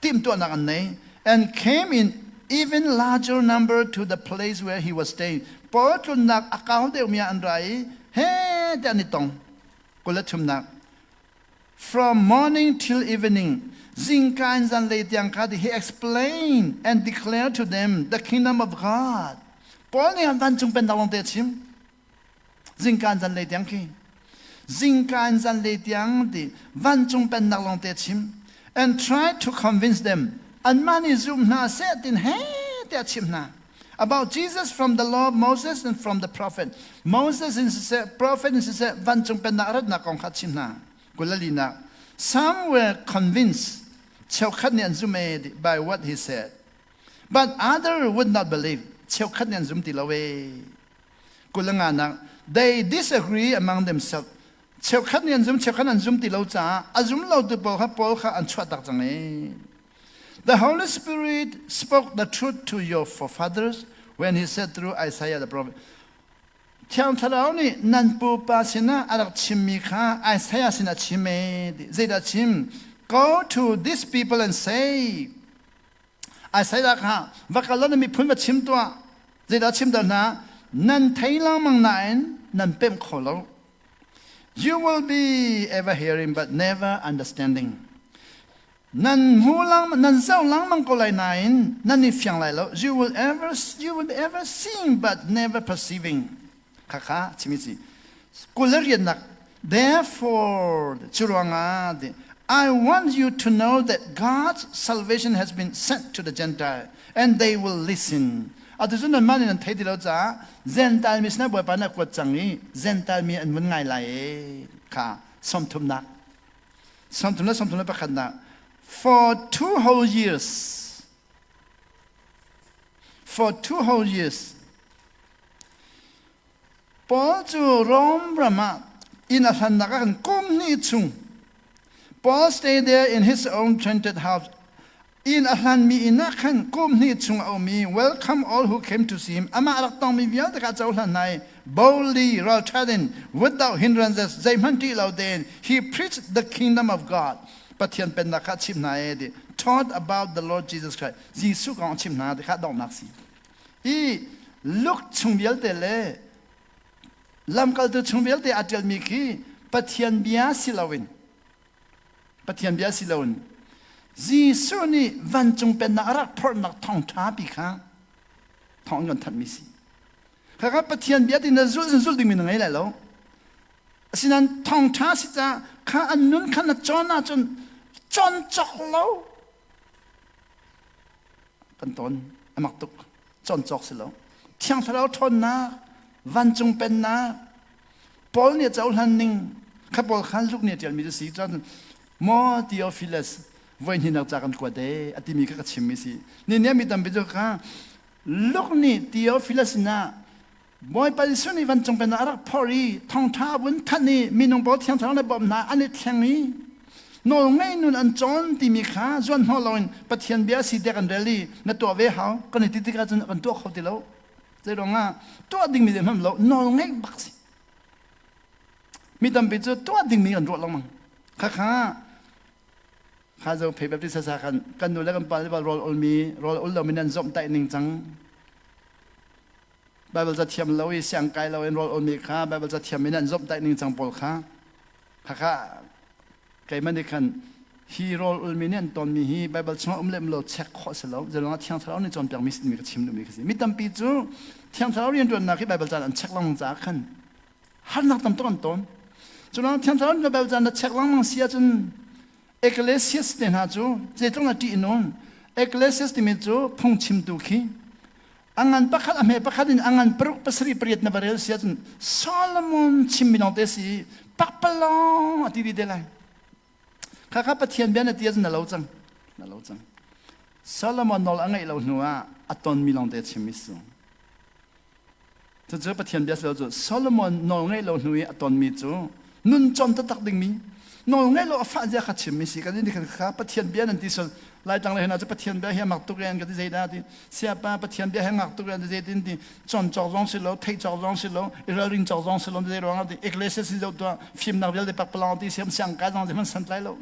timhtuahnak an nei and came in even larger number to the place where he was staying. Paul tlunnak a kau deuhmi ah an ra i he te an i tong. 33 From morning till evening, zingka in zanlei tiang kha he explained and declared to them the kingdom of God. Paul nih an vancung pennak lawng te a chim. Zingka in zanlei tiang khi. Zingka in zanlei tiang ti vancung pennak lawng te a chim. And tried to convince them. Anmah nih zum hna seh tin he te a chim hna. About Jesus from the law of Moses and from the prophet. Moses in siseh, prophet in siseh, vancung pennak ratnak kong kha chim hna. Kulalinak. Some were convinced, cheukhat nih an zum e by what he said. But other would not believe. Cheukhat nih an zum ti lo e. Kulanganak. They disagree among themselves. Cheukhat nih an zum, cheukhat an zum ti lo caah a zum lo tu pawl kha Paul kha an chuah tak cang e. The Holy Spirit spoke the truth to your forefathers when he said through Isaiah the prophet. Thiang Thlarau nih nan pupa sinah a rak chimmi kha Isaiah sinah chim e. Zeidah chim? Go to these people and say, Isaiah kha va kal law na miphun va chim tuah. Zeidah chim dah hna? Nan thei lengmang nain nan pemh kho lo. You will be ever hearing but never understanding. Nan hmu lang nan zoh lengmang ko lai nain nan i fiang lai lo. You will be ever seeing but never perceiving. Khakha chimi si. 28nak Therefore, cu ruangah I want you to know that God's salvation has been sent to the Gentile and they will listen. Atu cu nanmah nih nan thei ti lo caah Gentile mi sinah Bawipa nih a kuat cang i Gentile mi an vun ngai lai e kha 30nak 30 le 31nak For 2 whole years, for 2 whole years, Paul cu Rome ram ah inn a hlannak ah khan kum hnih chung Paul stayed there in his own rented house. Inn a hlanmi inn ah khan kum hnih chung a um i welcome all who came to see him. Amah a rak tongmi vialte kha a cohlan hna i boldly ralṭhat in without hindrances zeihmanh ṭih lo tein he preached the kingdom of God. Pathian pennak kha a chimh hna i ti taught about the Lord Jesus Christ. Jesuh kong a chimh hna ti kha donghnak si. I Luke chung vialte le lamkaltu chung vialte a ṭialmi khi Pathian bia si loin Pathian bia si loin Jesuh nih vancung pennak a rak phorhnak thawngṭha pi kha thawng an kan thanhmi si. Khakha Pathian bia ti na zulh in zulh dingmi na ngei lai lo. Asinain thawngṭha si caah kha an nun kha na cawn ahcun cawn cawk lo kan tawn a mak tuk cawn cawk si lo. Thiang Thlarau ṭhawnnak, vancung pennak, Paul nih a cohlan ning kha Paul khan Luke nih a ṭialmi cu si cun maw Theophilus voi hnihnak ca kan kuat e a timi kha ka chimmi si. Ni nih mi tampi cu kha Luke nih Theophilus sinah Bawipa Jesuh nih vancung pennak a rak phorh i thawngṭha a vun thanh i minung pawl Thiang Thlarau nih bawmh hna an i thleng i nawlngaih nun an cawn timi kha zuan hnawh loin Pathian bia si tiah kan rel i na tuah ve hau kan i ti tikah cun kan tuah kho ti lo. Zei ruangah tuah dingmi zeihmanh lo nawlngaih bak si. Mi tampi cu tuah dingmi kan ruah lengmang. Khakha kha zo phei Baptist sa khan kan nu le kan pa le rawl ulmi rawl ul lo mi nan zomh taih ning cang. Bible ca thiam lo i siang kai lo in rawl ulmi kha Bible ca thiam mi nan zomh taih ning cang pawl kha khakha keimah nih khan hi rawl ulmi nih an tonmi hi Bible chungah um le um lo check khawh si lo zeiruangah Thiang Thlarau nih cawnpiakmi si timi ka chim duhmi ka si. Mi tampi cu Thiang Thlarau rianṭuannak hi Bible ca an check lengmang caah khan harnak tam tuk an ton. Curuangah Thiang Thlarau nih Bible ca na check lengmang si ahcun Ecclesiastes te hna cu zeitluk na ṭih in um. Ecclesiastes timi cu phungchimtu khi a ngan pakhat a hme pakhat in a ngan paruk pasarih pariat na va rel si ahcun Solomon chimmi lawng te si pakpalawng a ti dih te lai. Khakha Pathian bia na ti ahcun na lo cang. Na lo cang. Solomon nawl a ngeih lo hnu ah a tonmi lawng te chimmi si. Cucu Pathian bia si lo cu Solomon nawl ngeih lo hnu i a tonmi cu nun cawm taktak dingmi nawl ngeih lo a fah zia kha chimmi si kan nih kha Pathian bia nan ti sol Laitlang le hna cu Pathian bia hi a mak tuk en ka ti zeidah ti siapa Pathian bia hi ngak tuk en ti zeitin ti chon cawk zong si lo theih cawk zong si lo i ralring cawk zong si lo zei ruangah ti Ecclesiastes zoh tuah fimnak vialte pakpalawng ti siam siang kai zong zeihmanh santlai lo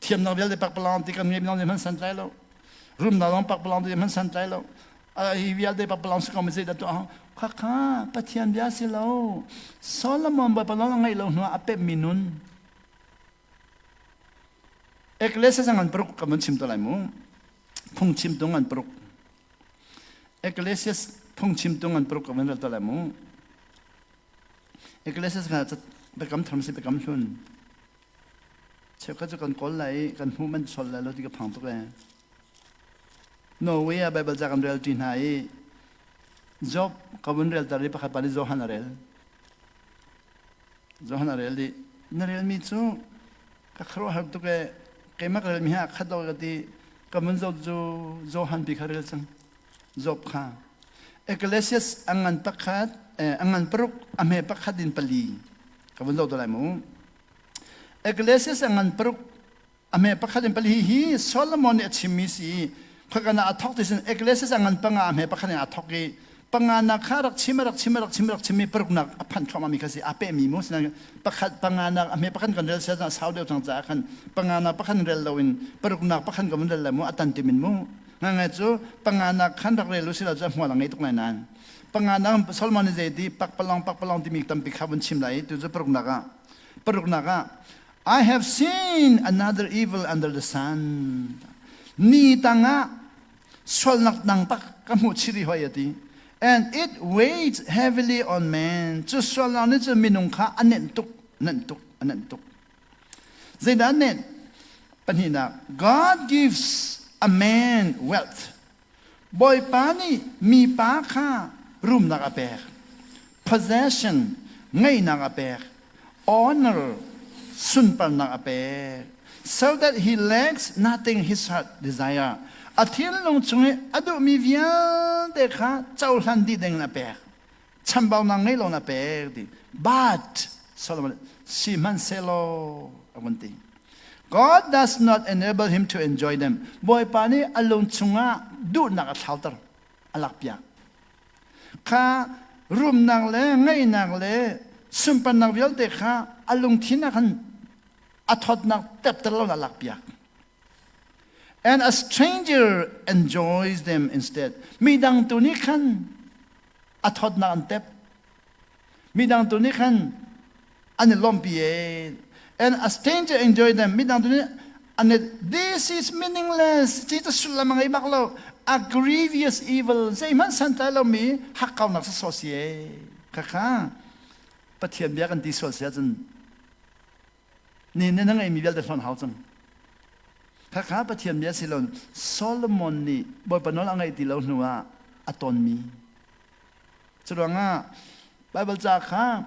thiamnak vialte pakpalawng ti kan ngeih zong zeihmanh santlai lo rumnak zong pakpalawng ti zeihmanh santlai lo hi vialte pakpalawng si ko mi zeidah tuah khakha Pathian bia si lo Solomon Bawipa nawl a ngaih lo hnuah a pemmi nun Ecclesiastes ngan paruk ka van chim to lai mu phungchim tu ngan paruk Ecclesiastes phungchim tu ngan paruk ka van rel to lai mu Ecclesiastes kha biakam thar si biakam hlun Cheukhat cu kan kawl lai i kan hmuh man sol lai lo ti ka phang tuk ee. Norway ah Bible ca kan rel ṭi hna i Job ka vun rel tar i pakhat pa nih Johan a rel. Johan a rel i na relmi cu ka khuaruahhar tuk ee keimah ka relmi he aa khat lo ka ti ka vun zoh cu Johan pi kha rel cang. Job kha. Ecclesiastes a ngan pakhat a ngan paruk a hme pakhat in pali ka vun zoh te lai mu. Ecclesiastes a ngan paruk a hme pakhat in pali hi Solomon nih a chimmi si i khuakan ah a thawk ti sin Ecclesiastes a ngan panga a hme pakhat in a thawk i panganak kha rak chim rak chim rak chim rak chim i paruknak a phanh thluahmah mi kha si a pehmi mu sinain pakhat panganak a hme pakhat kan rel sia sau deuh cang caah khan panganak pakhat rel loin paruknak pakhat kan rel lai mu a tan timin mu ngangai cu panganak khan rak rel u sila cu a hmual a ngei tuk lai nain panganak Solomon nih zei ti pakpalong pakpalong timi tampi kha vun chim lai i tu cu paruknak ah Paruknak ah, I have seen another evil under the sun. Ni tangah sualnak dang tak ka hmuh chih rih hoi a ti. And it weighs heavily on man. Cu sualnak nih cun minung kha a nenh tuk, nenh tuk, a nenh tuk. Zeidah a nenh? Pahnihnak, God gives a man wealth. Bawipa nih mipa kha rumnak a pek, possession ngeihnak a pek, honor sunparnak a pek, so that he lacks nothing his heart desire. A thinlung chung i a duhmi vialte kha cohlan dih ding in a pek. Chambaunak ngei lo na pek ti. But Solomon sihmanhsehlaw a vun ti. God does not enable him to enjoy them. Bawipa nih a lung chungah duhnak a thlauter, a lakpiak. Kha rumnak le ngaihnak le sunparnak vialte kha a lungthin ah khan a thawtnak tepter lo a lakpiak. And a stranger enjoys them instead. Midang tu nih khan a thawtnak an tep. Midang tu nih khan an i lawmhpi ee. And a stranger enjoy them. Midang tu nih an this is meaningless. Ci cu sullam a ngei bak lo. A grievous evil. Zeihmanh santlai lomi hakkaunak sawsawh si ee. Khakha Pathian bia kan ti sual si ahcun ni na ngeimi vialte hlonh hau cang. Khakha Pathian bia si lo Solomon nih Bawipa nawl a ngaih ti lo hnu ah a tonmi. Curuangah Bible ca kha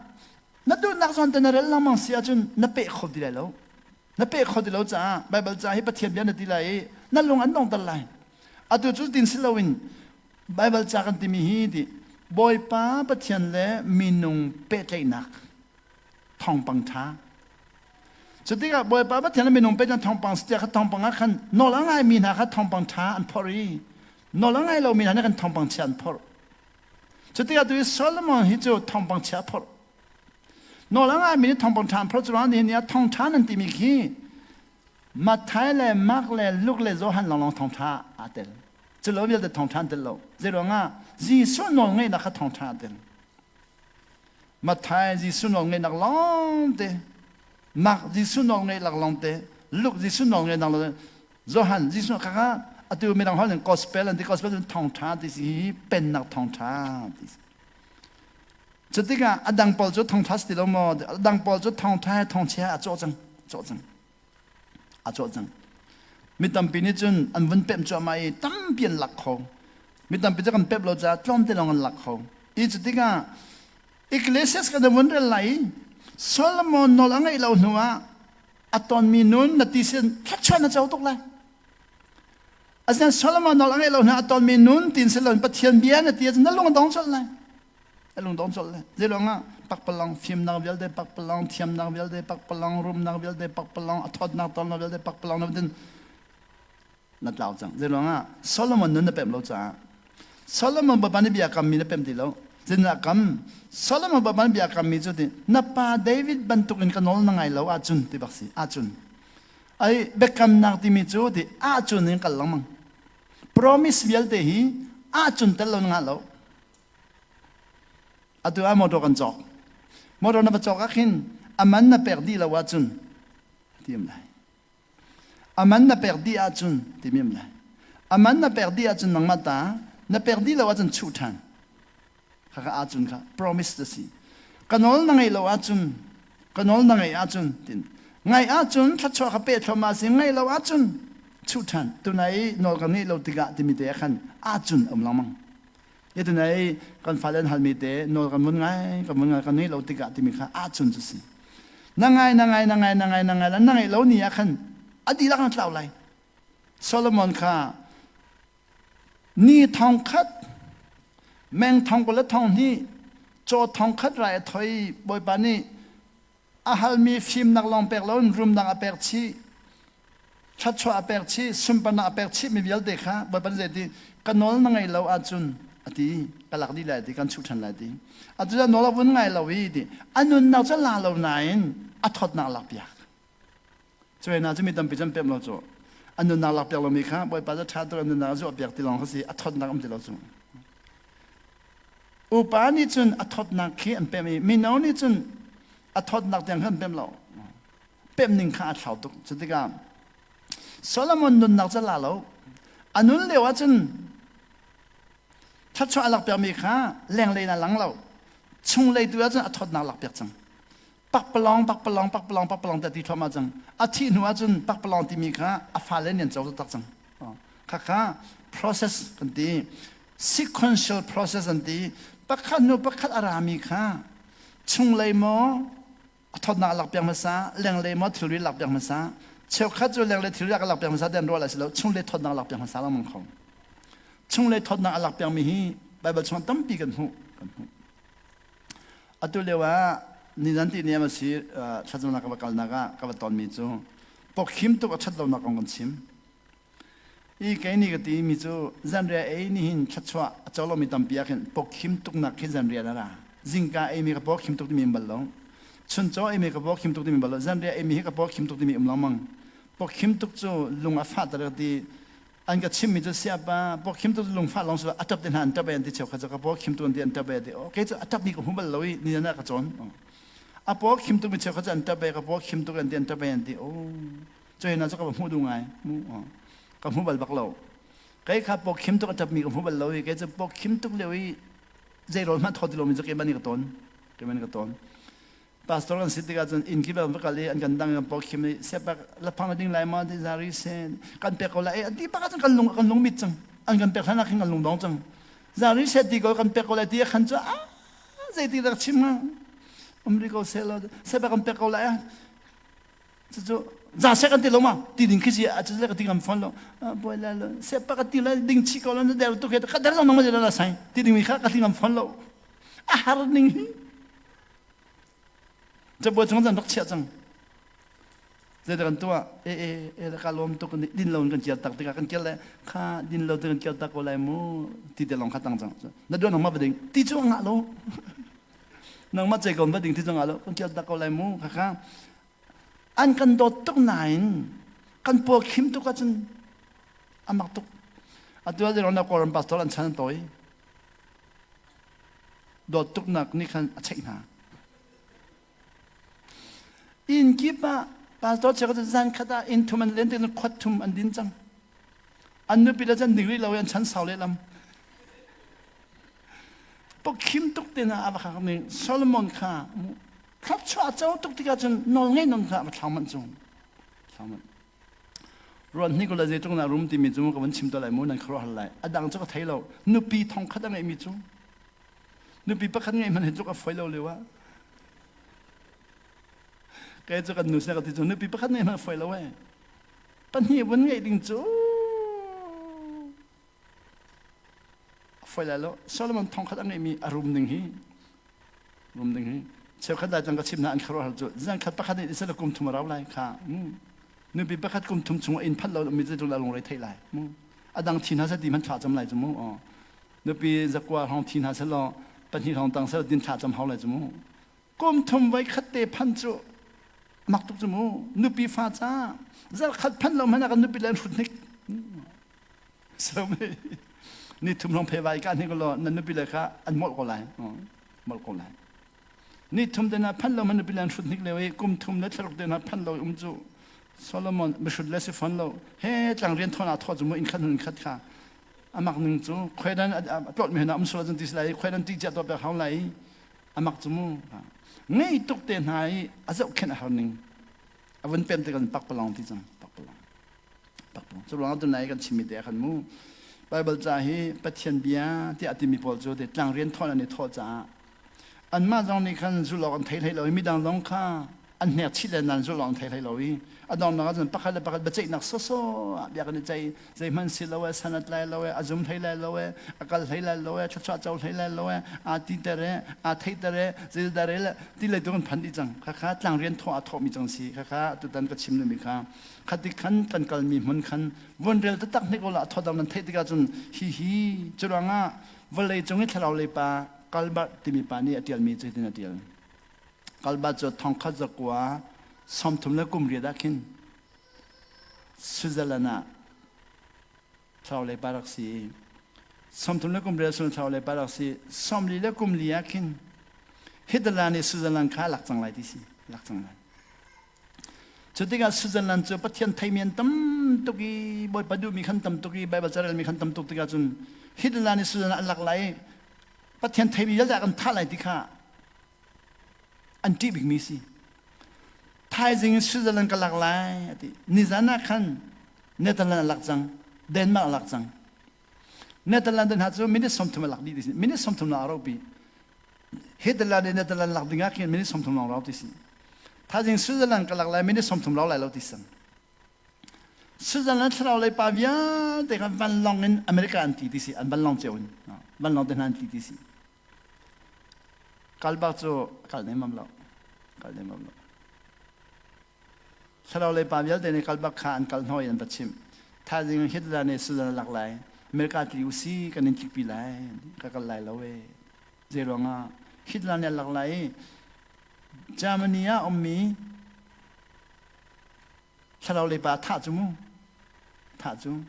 na duhnak zawn te na rel lengmang si ahcun na peh kho ti lai lo. Na peh kho ti lo caah Bible ca hi Pathian bia na ti lai i na lung an dongter lai. Atu cu tin si loin Bible ca kan timi hi ti Bawipa Pathian le minung pehtlaihnak thawngpang ṭha. Cutikah Bawipa Pathian le minung pehtlaihnak thawngpang si tiah kha thawngpang ah khan nawl a ngaimi hna kha thawngpang ṭha an phorh i nawl a ngai lomi hna nih khan thawngpang chia an phorh. Cutikah tu i Solomon hi cu thawngpang chia a phorh. Nawl a ngaimi nih thawngpang ṭha an phorh cu ni ah thawngṭha nan timi khi Matthai le Mark le Luke le Johan lawnglawng thawngṭha aa tel. Cu lo vialte thawngṭha an tel lo. Zeiruangah Jesuh nawl ngeihnak kha thawngṭha aa tel. Matthai Jesuh nawl ngeihnak lawngte, Mark Jesuh nawl ngeihnak lawngte, Luke Jesuh nawl ngeihnak lawngte, Johan Jesuh kha kha atu midang holh in gospel an ti gospel cu thawngṭha ti si hi pennak thawngṭha ti si. Cutikah a dang pawl cu thawngṭha si ti lo maw? A dang pawl cu thawngṭha he thawngchia a cawh cang, cawh cang. A cawh cang. Mi tampi nih cun an vun pemh cuahmah i tampi an lak kho. Mi tampi cu kan pemh lo caah tlawmte lawng an lak kho. I cutikah Ecclesiastes kan vun rel lai i Solomon nawl a ngeih lo hnu ah a tonmi nun na ti sin thluachuah na co tuk lai. Asinain Solomon nawl a ngeih lo hnu ah a tonmi nun tin si loin Pathian bia na ti ahcun na lung a dong colh lai. Na lung dong colh lai. Zeiruangah pakpalawng fimnak vialte pakpalawng thiamnak vialte pakpalawng rumnak vialte pakpalawng a thawtnak tonnak vialte pakpalawng na tin na tlau cang. Zeiruangah Solomon nun na pemh lo caah Solomon bapa nih bia kammi na pemh ti lo. Zeitindah kam? Solomon bapa nih bia kammi cu ti na pa David bantuk in ka nawl na ngai lo ahcun ti bak si ahcun. Ai biakamnak timi cu ti ahcun in kal lengmang. Promise vialte hi ahcun tel lo na ngah lo. Atu ah motor kan cawk. Motor na va cawk ah khin a man na pek dih lo ahcun ti um lai. A man na pek dih ahcun timi um lai. A man na pek dih ahcun nangmah ta, na pek dih lo ahcun chuh ṭhan. Khakha ahcun kha promise na si. Ka nawl na ngeih lo ahcun, ka nawl na ngeih ahcun tin. Ngaih ahcun thluachuah kha pe thluahmah si, ngaih lo ahcun chuh ṭhan. Tunai nawl ka ngeih lo tikah timi te ah khan ahcun a um lengmang. Hi tunai kan fale an halmi te nawl kan vun ngai, kan vun ngai, kan ngeih lo tikah timi kha ahcun cu si. Na ngai, na ngai, na ngai, na ngai, na ngai, na ngeih lo ni ah khan a dihlak na tlau lai. Solomon kha ni thong khat, meng thong kul le thong hnih, caw thong khat rai a thoi Bawipa nih a halmi fimnak lawng pek loin rumnak a pek chih thluachuah a pek chih sunparnak a pek chih mi vialte kha Bawipa nih zeiti ka nawl na ngei lo ahcun a ti ka lak dih lai ti kan chuh ṭhan lai ti atu cu nawl a vun ngai lo i ti a nunnak cu la lo nain a thawtnak lak piak cuai na cu mi tampi can pem lo cu a nunnak lak piak lomi kha Bawipa cu ṭha tuk a nunnak a zuah piak ti lawng kha si a thawtnak um ti lo cu Upa nih cun a thawtnak khi an pemh i mino nih cun a thawtnak tiang khan an pemh lo. Pemh ning kha a thlau tuk. Cu tikah Solomon nunnak cu la lo. A nun lio ahcun thluachuah a lakpiakmi kha lenglei in a lang lo. Chunglei tu ahcun a thawtnak a lakpiak cang. Pakpalawng, pakpalawng, pakpalawng, pakpalawng tiah ti thluahmah cang. A thih hnu ahcun pakpalawng timi kha a fale nih an co taktak cang. Khakha process kan ti. Sequential process an ti. Pakhat hnu pakhat a rami kha chunglei maw a thawtnak a lakpiak hmasa, lenglei maw thilri lakpiak hmasa. Cheukhat cu lenglei thilri a lakpiak hmasa ti an ruah lai si lo, chunglei thawtnak a lakpiak hmasa lengmang kho. Chunglei thawtnak a lakpiakmi hi Baibal chungah tampi kan hmuh. Kan hmuh. Atu lio ah nizan ti niam a si thlacamnak ka va kalnak ah ka va tonmi cu pawkhim tuk a ṭhat lonak kong kan chim. I kei nih ka ti mi cu zanriah ei ni hin thluachuah a co lomi tampi ah khin pawkhim tuknak khi zanriah a ra. Zingka ei mi ka pawkhim tuk timi um bal lo. Chuncaw ei mi ka pawkhim tuk timi bal lo. Zanriah ei mi hi ka pawkhim tuk timi um lengmang. Pawkhim tuk cu lung a fah ter ka ti. An ka chimmi cu siapa pawkhim tuk cu lungfah lawng si lo a ṭap te hna an ṭap e an ti cheukhat cu ka pawkhim tuk an ti an ṭap e ti. Kei cu a ṭapmi ka hmu bal lo i ni ah ka cawn. A pawkhim tuk mi cheukhat cu an ṭap e ka pawkhim tuk an ti an ṭap e an ti. Oh Cuai hna cu ka va hmuh duh ngai. Ka hmu bal bak lo. Kei kha pawkhim tuk a ṭapmi ka hmu bal lo i kei cu pawkhim tuk lio i zei rawl hmanh thaw ti lomi cu keimah nih ka tawn. Keimah nih ka tawn. Pastor kan si tikah cun inn kip ah va kal i an kan dang i kan pawkhim i sepak laphang na ding lai ma ti zari se kan pek ko lai an ti bak ahcun kan lung kan lung mit cang an kan pek hlan ah khin kan lung dong cang zari se ti ko kan pek ko lai ti khan cu a zei ti rak chim hnga um ri ko se lo sepak kan pek ko lai Cucu za seh kan ti lo ma ti ding khi si a cu ka ti ngam fawn lo bawi la lo seh pa ka ti la ding chi ko lo na der tu ke ka der lo nang ma la sai ti ding mi kha ka ti ngam fawn lo a har ning hi cabuai chung zan rak chiah cang zei kan tuah e e e ka lawm tuk din lo kan kial tak tikah kan kial le kha din lo te kan kial tak ko lai mu ti te long kha tang cang na duan ma ding ti chu ngah lo. Nangmah cei ko va ding ti zong ah lo kan tial tak ko lai mu khakha. An kan dawt tuk nain kan paw khim tuk ahcun a mak tuk. Atu ah na Kawlram pastor an chan an tawi. Dawt tuknak nih khan a cheih hna. Inn kip ah pastor cheukhat cu zan khat ah inn thum an len ti khuat thum an din cang. An nupi le cun ding rih lo i an chan sau lehlam. Pawkhim tuk te hna a va khak ning Solomon kha thluachuah a co tuk tikah cun nawl ngei non kha a va thlau manh cu. Thlau manh. Ruan hnik la zeitluk na rum timi cu ka van chim to lai mu nan khuaruah har lai. A dang cu ka thei lo. Nupi thong khat a ngeihmi cu nupi pakhat ngeih hmanh hi tluk a foi lo lio ah kei cu kan nu sin ka ti cu nupi pakhat ngeih hmanh a foi lo eh pahnih vun ngeih ding cu a foi lai lo. Solomon thong khat a ngeihmi a rum ding hi rum ding hi cheukhat lai cang ka chim hna an khuaruah har cu zan khat pakhat nih isala kum thum a rau lai kha nupi pakhat kum thum chung in phat lo mi cu la lungre thei lai mu a dang thi hna sa ti man thla cam lai cu mu nupi zakua hrawng thi hna selaw pahnih hrawng tang selaw din thla cam hau lai cu mu kum thum voi khat te phan cu mak tuk cu mu nupi fa ca zarh khat phan lo hmanh ah kan nupi le an hrut hnik so ni thum hrawng phe vai ka hnik law nan nupi le kha an molh ko lai molh ko lai ni thum te na phan lo hmanh nupi le an hrut hnik leo i kum thum le thlaruk te na phan lo um cu Solomon mihrut le si fon lo he tlang rian thon ah thaw cu mu in khat hun khat kha amak ning cu khuaidan a tlawt mi hna um sual cun ti si lai khuaidan ti cia to pek hau lai amak cu mu ngei tuk te hna i a zohkhenh a har ning a vun pem te kan pakpalong ti cang pakpalong pakpalong cu ruang ah nai kan chimmi te khan mu Bible ca hi Pathian bia tiah timi pawl cu te tlang rian thawn an i thawh caah anmah zong nih khan zulh awk an thei hlei lo i midang zong kha an hnek chih len nain zulh awk an thei hlei lo i a donghnak ahcun pakhat le pakhat biaceihnak sawsawh ah bia kan i ceih. Zeihmanh si lo e, san a tlai lo e, a zum hlei lai lo e, a kal hlei lai lo e, thluachuah co hlei lai lo e, aa titer e, aa theihter e, zeidah rel ti lei tu kan phan dih cang. Khakha tlang rian thawh aa thawhmi cang si. Khakha tutan ka chim duhmi kha khati khan kan kalmi hmun khan vun rel taktak hnik ula thawdang nan theih tikah cun hi hi curuangah vawlei cung i thlarau lei pa Kalbar timi pa nih a ṭialmi cu hitin a ṭial. Kalbar cu thongkhat zakua 30 le kum riat ah khin Switzerland ah thlarau lei pa rak si. 30 le kum riat sun thlarau lei pa rak si. 40 le kum li ah khin Hitler nih Switzerland kha lak cang lai ti si. Lak cang lai. Cu tikah Switzerland cu Pathian theimi an tam tuk i Bawipa duhmi khan tam tuk i Baibal carelmi khan tam tuk tikah cun Hitler nih Switzerland an lak lai i Pathian theimi vialte a kan thah lai ti kha an ṭih bikmi si. Thaizing in Switzerland ka lak lai a ti. Nizan ah khan Netherlands a lak cang, Denmark a lak cang. Netherlands hna cu minute 30 a lak dih ti si. Minute 30 lawng a ropi. Hitler nih Netherlands lak ding ah khin minute 30 lawng rau ti si. Thaizing Switzerland ka lak lai minute 30 rau lai lo ti sang. Switzerland thlarau lei pa vialte kha vanlawng in America an ti ti si. An vanlawng cio in. Vanlawng te hna an ti ti si. Kal bak cu kal nemam lo. Kal nemam lo. Thlarau lei pa vialte nih kal bak kha an kal hnawh i an va chimh. Thaizing Hitler nih Switzerland lak lai. America tli u si kan in tlikpi lai. Ka kal lai lo e. Zei ruangah Hitler nih a lak lai i Germany ah ummi thlarau lei pa thah cu mu. Thah cu.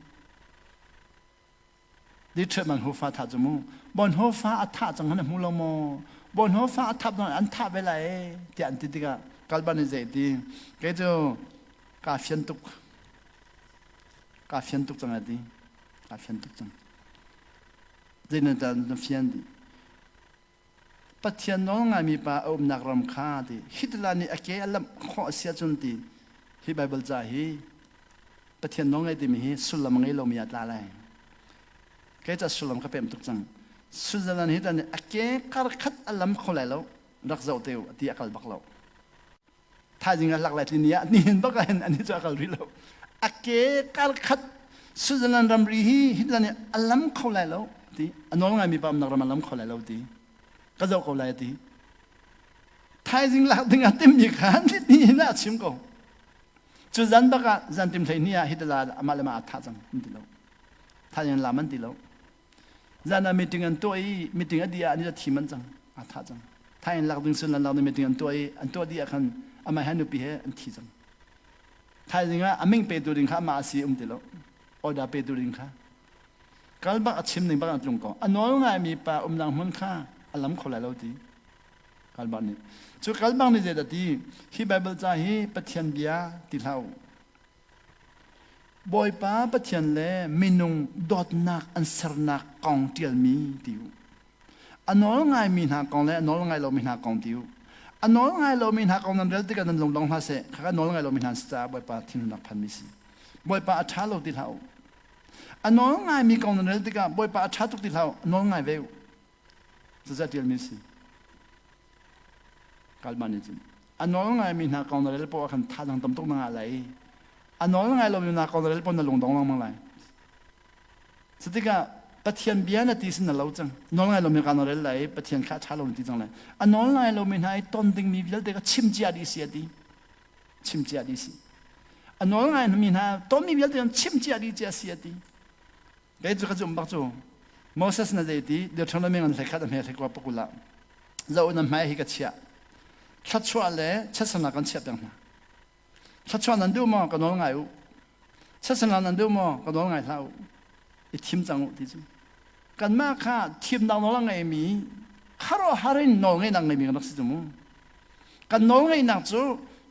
Dietrich Bonhoeffer thah cu mu. Bonhoeffer a thah cang han hmu lo maw? Bonhoeffer a thap an thah ve lai tiah an ti tikah Kalban nih zei ti kei cu kaa fian tuk kaa fian tuk cang a ti kaa fian tuk cang zei na na fian di Pathian nawl ngaimi pa a umnak ram kha ti Hitler nih a ke a lamh khawh a si ahcun ti hi Baibal ca hi Pathian nawl ngai timi hi sullam a ngei lomi ah tla lai. Kei ca sullam ka pem tuk cang. Switzerland Hitler nih a ke kar khat a lam kho lai lo rak zoh te u ti a kal bak lo. Thaizing ah lak lai tli ni ah nihin bak ah hin ani cu a kal rih lo. A ke kar khat Switzerland ramri hi Hitler nih a lam kho lai lo ti a nawl ngaimi pa umnak ram a lam kho lai lo ti ka zoh ko lai ti thaizing lak ding ah timmi kha nihin ah a chim ko cu zan bak ah zan tim hlei ni ah Hitler amah le mah aa thah cang an ti lo thaizing lam an ti lo zan ah meeting an tuah i meeting a dih ah ani cu thi man cang aa thah cang. Thai in lak ding cun lak ding meeting an tuah i an tuah dih ah khan amah he nupi he an thi cang. Thaizing ah a ming petu ding kha amah a si um ti lo. Order petu ding kha. Kal bak a chim ning bak an tlung ko. A nawl ngaimi pa umnak hmun kha a lam kho lai lo ti. Kalbak nih. Cu kalbak nih zeidah ti? Hi Bible ca hi Pathian bia ti hlah u. Bawipa Pathian le minung dawtnak an sernak kong ṭialmi ti u. A nawl ngaimi hna kong le a nawl ngai lomi hna kong ti u. A nawl ngai lomi hna kong nan rel tikah nan lungdong hlah seh. Khakha nawl ngai lomi hna an si caah Bawipa thinhunnak phanmi si. Bawipa a ṭha lo ti hlah u. A nawl ngaimi kong nan rel tikah Bawipa a ṭha tuk ti hlah u. Nawl ngai ve u. Cucu ṭialmi si. Kalman nih cun a nawl ngaimi hna kong na rel poah ah khan thazaang tam tuk na ngah lai i a nawl ngai lomi hna kong na rel poah na lungdong lengmang lai. Cutikah Pathian bia na ti sin na lo cang. Nawl ngai lomi ka na rel lai i Pathian kha a ṭha lo na ti cang lai. A nawl ngai lomi hna i ton dingmi vialte kha chim cia dih si a ti. Chim cia dih si. A nawl ngai mi hna tonmi vialte kha chim cia dih cia si a ti. Kei cu ka zumh bak cu Moses na zei ti Deuteronomy ngan hlei khat a hme hlei kua pakul ah zo na hmai hi ka chiah thluachuah le chiatsernak kan chiah peng hna thluachuah nan duh maw ka nawl ngai u chiatsernak nan duh maw ka nawl ngai hlah u i thim cang u ti cu kanmah kha thimnak nawl a ngeimi khuaruahhar in nawl ngeihnak ngeimi kan rak si cu mu kan nawl ngeihnak cu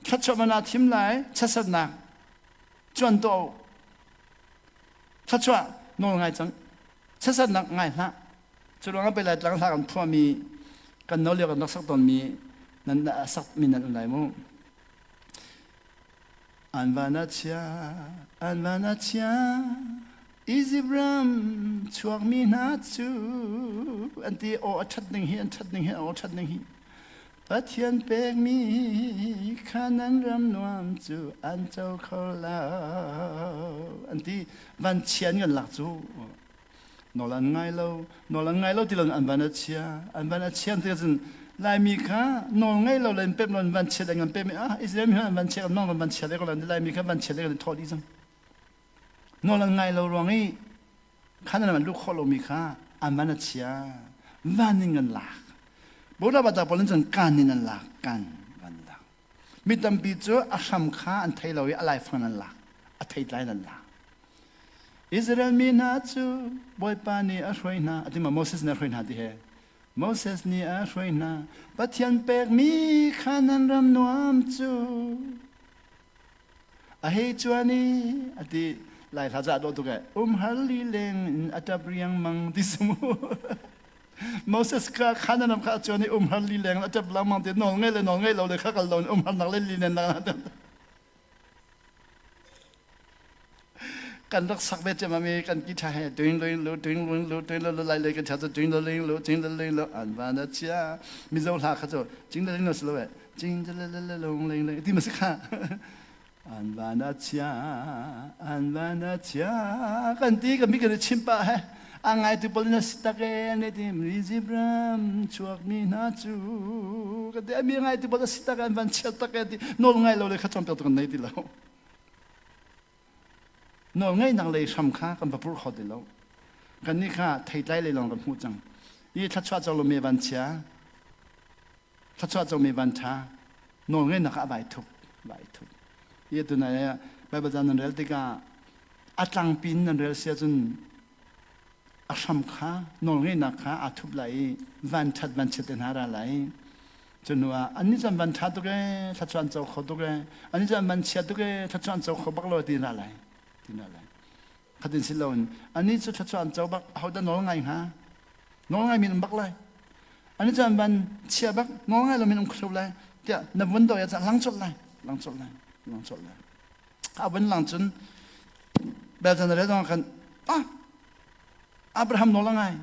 thluachuah man ah thim lai chiatsernak cuan tuah u Thluachuah nawl ngai cang. Chiatsernak ngai hlah. Cu ruangah pei Laitlang hla kan phuahmi kan no lio kan rak sak tawnmi nan sakmi nan um lai mu. An van a chia, an van a chia, Egypt ram chuakmi hna cu an ti aw a ṭhat ning hi an ṭhat ning hi aw a ṭhat ning hi Pathian pekmi Kanaan ram nuam cu an co kho lo an ti. Van chia an kan lak cu nawl an ngai lo nawl an ngai lo ti lo an van a chia an van a chia ti cun Laimi kha nawl ngei lo le an pek lo an van chia le an pek mi ah Israel mi an van chia kan van chia le ko Laimi kha van chia le kan thawh dih cang nawl an ngai lo ruang i Khan an luh khawh lomi kha an van a chia van in kan lak Buddha bata pawl in cun kan in an lak kan van lak mi tampi cu a hram kha an thei lo i a laifang an lak a theitlai an lak Israel mi hna cu Bawipa nih a hruai hna a ti ma Moses nih a hruai hna ti he Moses nih a hruai hna Pathian pekmi Kanaan ram nuam cu A hei cuan i a ti lai hla ca dawh tuk ee umhar lileng in a ṭap riangmang ti si mu Moses kha Kanaan ram kha a cuan i umhar lileng a ṭap lengmang ti nawl ngei le nawl ngei lo le kha kal lo in umharnak le linen nak kan rak sak ve cem ami kan ki tha he tuing luing lu tuing luing lu tuing lu lai le kan cha chu tuing lu ling lu tuing lu ling lu an van a chia mizo hla kha chu ching le ling lo si lo e Cing lung ling ling ti ma si kha an van a chia an van a chia kan ti kan mi kan chim pa he a ngai tu pol na si tak e ne ti mi zibram chuak mi hna cu kan ti mi ngai tu pol si tak an van chia tak e ti nawl ngai lo le kha chom pe tu kan nei ti lo nawl ngai nak lei hram kha kan va pur kho ti lo kan ni kha theitlai lei lawng kan hmuh cang i thla chuah lo me van chia Thluachuah comi vanṭha nawlngeihnak ah vai thup vai thup. Hi tunai ah Baibal ca nan rel tikah a tlangpi in nan rel si ahcun a hram kha nawlngeihnak kha aa thup lai i vanṭhat vanchiat te hna ra lai. Cu hnu ah annih cu an van ṭha tuk ee, thluachuah an co kho tuk ee, annih cu an van chia tuk ee, thluachuah an co kho bak lo ti hna lai. Ti hna lai. Khatin si loin annih cu thluachuah an co bak, ahodah nawl ngai hnga? Nawl ngai min um bak lai. Ani cu an van chia bak, nawl ngai lo min um kho lai. Tiah na vun do ya ca lang colh lai, lang colh lai, lang colh lai. A vun lang cun Belzan re dong khan ah Abraham nawl a ngai,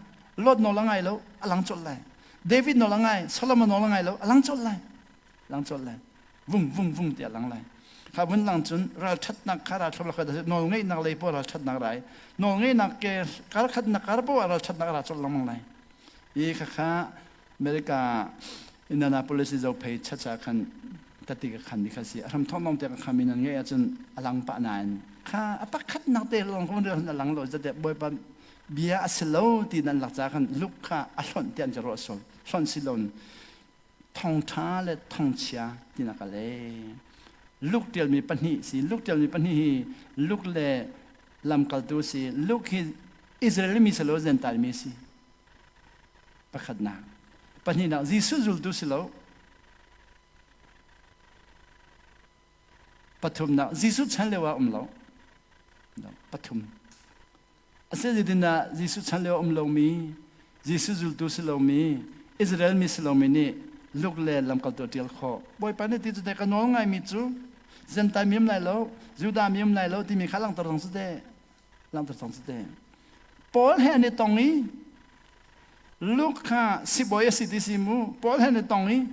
Lot nawl a ngai lo, a lang colh lai. David nawl a ngai, Solomon nawl a ngai lo, a lang colh lai. Lang colh lai. Vung vung vung tiah lang lai. Kha vun lang cun ralṭhatnak kha ralṭhat kha nawl ngeihnak lei poah ralṭhatnak rai. Nawl ngeihnak ke karkhatnak kar poah ralṭhatnak ra colh lengmang lai. I khakha America Indianapolis i zophei chacha khan tati ka khan mi kha si. A hram thong te ka khan mi nan ngeih ahcun a lang pah nain kha a pakhatnak te lawng kong a lang lo zate bawipa bia a si lo ti nan lak ca khan luk kha a hlonh ti an ka ruah sual. Hlonh si lo. Thongṭha le thongchia tinak a le. Luke ṭialmi pahnih si. Luke ṭialmi pahnih hi Luke le lamkaltu si. Luke hi Israel mi si lo, Gentile mi si. Pakhatnak. Pahnihnak, Jesuh zultu si lo. Pathumnak, Jesuh chan lio ah um lo. Pathum. Asinain Jesuh chan lio um lomi, Jesuh zultu si lomi, Israel mi si lomi nih Luke le lamkaltu a ṭial khawh. Bawipa nih ti cu te ka nawl ngaimi cu Gentile mi um lai lo, Judah mi um lai lo timi kha langhter zong si te. Langhter zong si te. Paul he an i tong i Luke kha sibawi a si ti si mu. Paul he an i tong i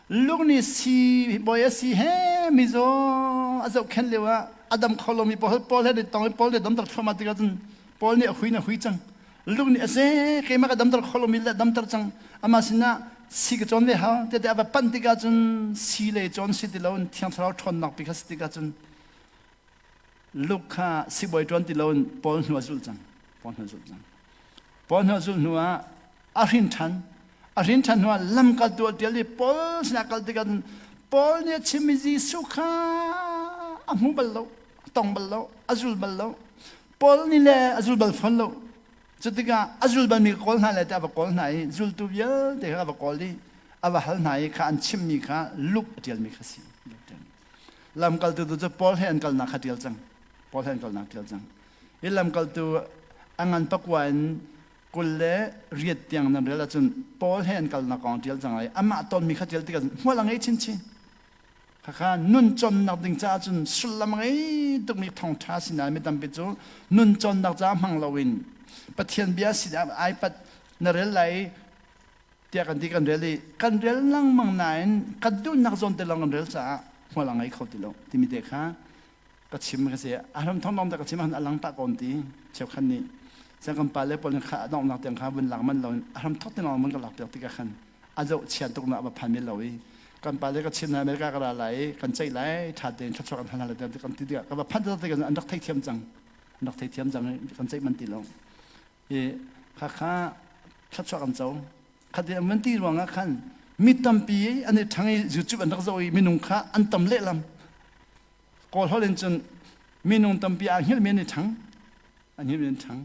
Luke nih sibawi a si he mizaw a zohkhenh lio ah a dam kho lomi Paul Paul he an i tong i Paul nih damter thluahmah tikah cun Paul nih a hui in a hui cang. Luke nih a se keimah ka damter kho lomi le damter cang. Amah sinah si ka cawn ve hau. Tiah a va panh tikah cun si lei cawn si ti loin Thiang Thlarau ṭhawnnak pi kha si tikah cun Luke kha sibawi ṭuan ti loin Paul hnu a zulh cang. Paul hnu a zulh cang. Paul hnu a zulh hnu ah a hrin ṭhan. A hrin ṭhan hnu ah lamkaltu a ṭial i Paul sinah kal tikah Paul nih a chimmi Jesuh kha a hmu bal lo, a tong bal lo, a zul bal lo. Paul nih le a zul bal fawn lo. Cutikah a zul balmi ka kawl hna le tiah a va kawl hna i zultu vialte kha a va kawl i a va hal hna i kha an chimmi kha Luke a ṭialmi kha si. Lamkaltu tu cu Paul he an kalnak kha ṭial cang. Paul he an kalnak ṭial cang. Hi lamkaltu a ngan pakua in 28 tiang nan rel ahcun Paul he an kalnak kong ṭial cang lai. Amah tonmi kha ṭial tikah hmual a ngei chinchin. Khakha nun cawnnak ding caah cun sullam a ngei tukmi thawngṭha si nain mi tampi cu nun cawnnak caah hmang loin Pathian bia sinah iPad na rel lai i tiah kan ti kan rel i kan rel lengmang nain kan duhnak zawn te lawng kan rel caah hmual a ngei kho ti lo timi te kha ka chim ka si a hram thong dong te ka chim han a lang pah ko ti cheukhat nih sang kan pa le pawl kha a donghnak tiang kha vun lak man lo a hram thok te lawng mun ka lak piak tikah khan a zoh chia tuk na va phan mi lo i kan pa le ka chim na America ka ra lai i kan ceih lai tha tein thluachuah kan hal hna kan ti tikah ka va phan te kan an rak thei thiam cang an rak thei thiam cang kan ceih man ti lo i khakha thluachuah kan co khati an van ti ruangah khan mi tampi an i ṭhang i YouTube an rak zoh i minung kha an tam lehlam kawl holh in cun minung tampi aa hngilhmi an i ṭhang an hngilhmi an ṭhang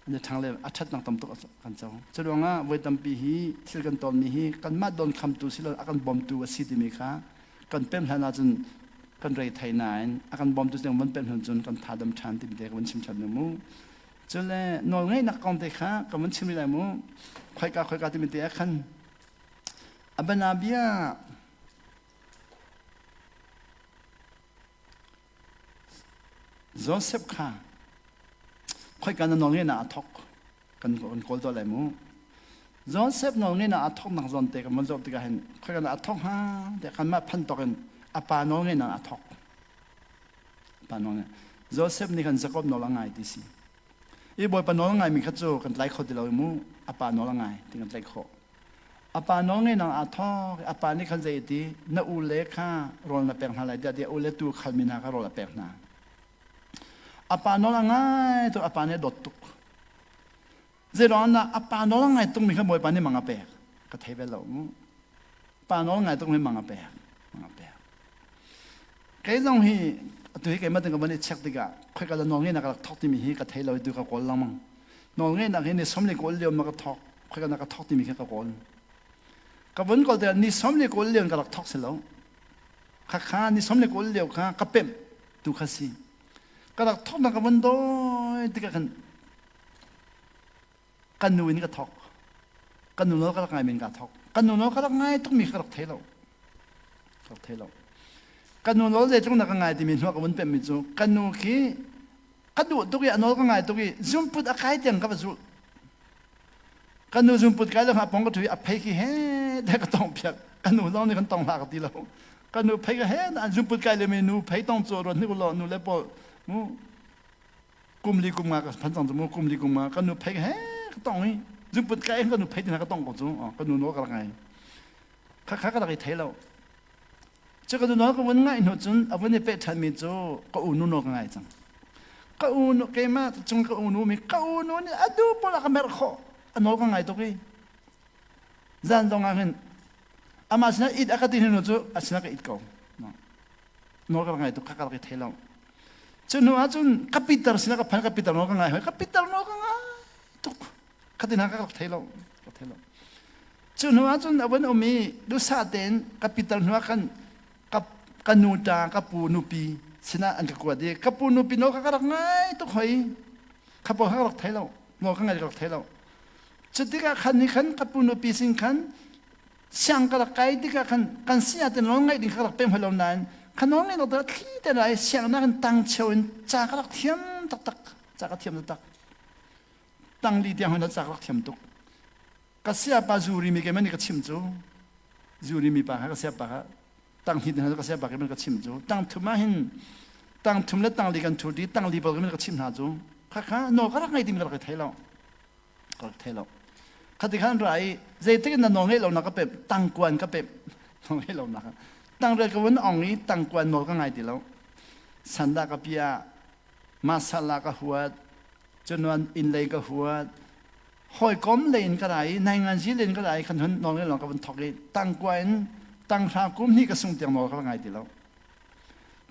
an i ṭhang le a ṭhatnak tam tuk kan co cu ruangah voi tampi hi thil kan tonmi hi kanmah don khamtu si lo a kan bawmtu a si timi kha kan pem hlan ahcun kan rei thei nain a kan bawmtu tiang van pem hlan cun kan tha dam ṭhan timi te ka van chim ṭhan mu Cule nawlngeihnak kong te kha ka vun chim rih lai mu. Khoika khoika timi te ah khan a banabia Joseph kha khoika na nawlngeihnak a thawk kan kan kawl tuah lai mu. Joseph nawlngeihnak a thawknak zawn te kan vun zoh tikah hin khoika na a thawk hnga tiah kanmah phan tawk in a pa nawlngeihnak a thawk. Pa nawl Joseph nih khan Jacob nawl a ngai ti si. I Bawipa nawl ngaimi kha cu kan tlai kho ti lo mu. A pa nawl a ngai ti kan tlaih khawh. A pa nawl ngai nang aa thawk. A pa nih khan zei ti na u le kha rawl na pek hna lai tiah ti a u le tu khalmi hna kha rawl a pek hna. A pa nawl a ngai tuk a pa nih a dawt tuk. Zeiruang dah a pa nawl a ngai tukmi kha Bawipa nih mang a pek? Ka thei bel lo mu. Pa nawl ngai tukmi mang a pek. Mang a pek. Kei zong hi atu hi keimah ka van i check tikah khoika dah nawl ngeihnak ka rak thawk timi hi ka thei lo i tu ka kawl lengmang. Nawl ngeihnak hi ni som le kawl lio ma ka thawk khoika na ka thawk timi kha ka kawl. Ka vun kawl tikah ni som le kawl lio in ka rak thawk si lo. Khakha ni som le kawl lio kha ka pemh tu kha si. Ka rak thawk na ka vun dawi tikah khan Kan nu in ka thawk. Kan nu nawl ka rak ngai men ka thawk. Kan nu nawl ka rak ngai tukmi ka rak thei lo. Ka rak thei lo. Kan nu nawl zeitluk na ka ngai timi hnuah ka vun pemmi cu kan nu khi ka duh tuk i a nawl ka ngai tuk i zumput a kai tiang ka va zulh. Kan nu zumput kai lo a pong ka ṭhu i a phei khi he te ka tong piak. Kan nu zong nih kan tong hlah ka ti lo. Kan nu phei ka he na zumput kai le mi nu phei tong cu ruat hnik law nu le pawl mu kum li kum nga ka phan cang cu mu kum li kum nga kan nu phei he ka tong i zungput ka eng kan nu phei tina ka tong ko cu ka nu nawl ka rak ngai kha kha ka rak i thei lo cu ka nu nawl ka vun ngaih hnu cun a vun i peh ṭhan mi cu ka u nu nawl ka ngai cang ka u nu keimah cung ka u nu mi ka u nu nih a du pawl a ka merh khawh a nawl ka ngai tuk i zan zong ah hin Amah sinah it a ka ti hnu cu a sinah ka it ko. Nawl ka ngai tuk kha ka rak i thei lo. Cu hnu ahcun ka Peter sinah ka phan ka Peter nawl ka ngai hoi ka Peter nawl ka ngai tuk. Khatin ha ka rak thei lo. Ka thei lo. Cu hnu ahcun a vun um i duhsah tein ka Peter hnu ah khan ka ka nu ta ka pu nupi sinah an ka kuat i ka pu nupi nawl ka ka rak ngai tuk hoi. Kha pawl kha ka rak thei lo. Nawl ka ngai ka rak thei lo. Cu tikah khan ni khan ka pu nupi sin khan siang ka rak kai tikah khan kan siah te nawl ngaih ding kha ka rak pem hoi lo nain kha nawl ngaih nak thli te lai siang nak in tang cheu in ca ka rak thiam taktak ca ka thiam taktak tang li tiang hoi ca ka rak thiam tuk ka sia pa zuri mi ke man ka chim cu zuri mi pa kha ka sia pa kha tang hnih hna ka sia pa ke man ka chim cu tang thum ah hin tang thum le tang li kan thu di tang li pawl ke man ka chim hna cu kha kha nawl ka rak ngai ding ka rak thei lo ka rak thei lo khati khan ra i zeitik in na nawl ngeih lo na ka pemh tangkuan ka pemh nawl ngeih lo nak tangrel ka vun ong i tangkuan nawl ka ngai ti lo sanda ka pia masala ka huat cunuan inn lei ka huat hawikom lei in ka ra i naingan zi len ka ra i khan hun nawl ngeih lo ka vun thok i tangkua in tanghra kum hnih ka sung tiang nawl ka ngai ti lo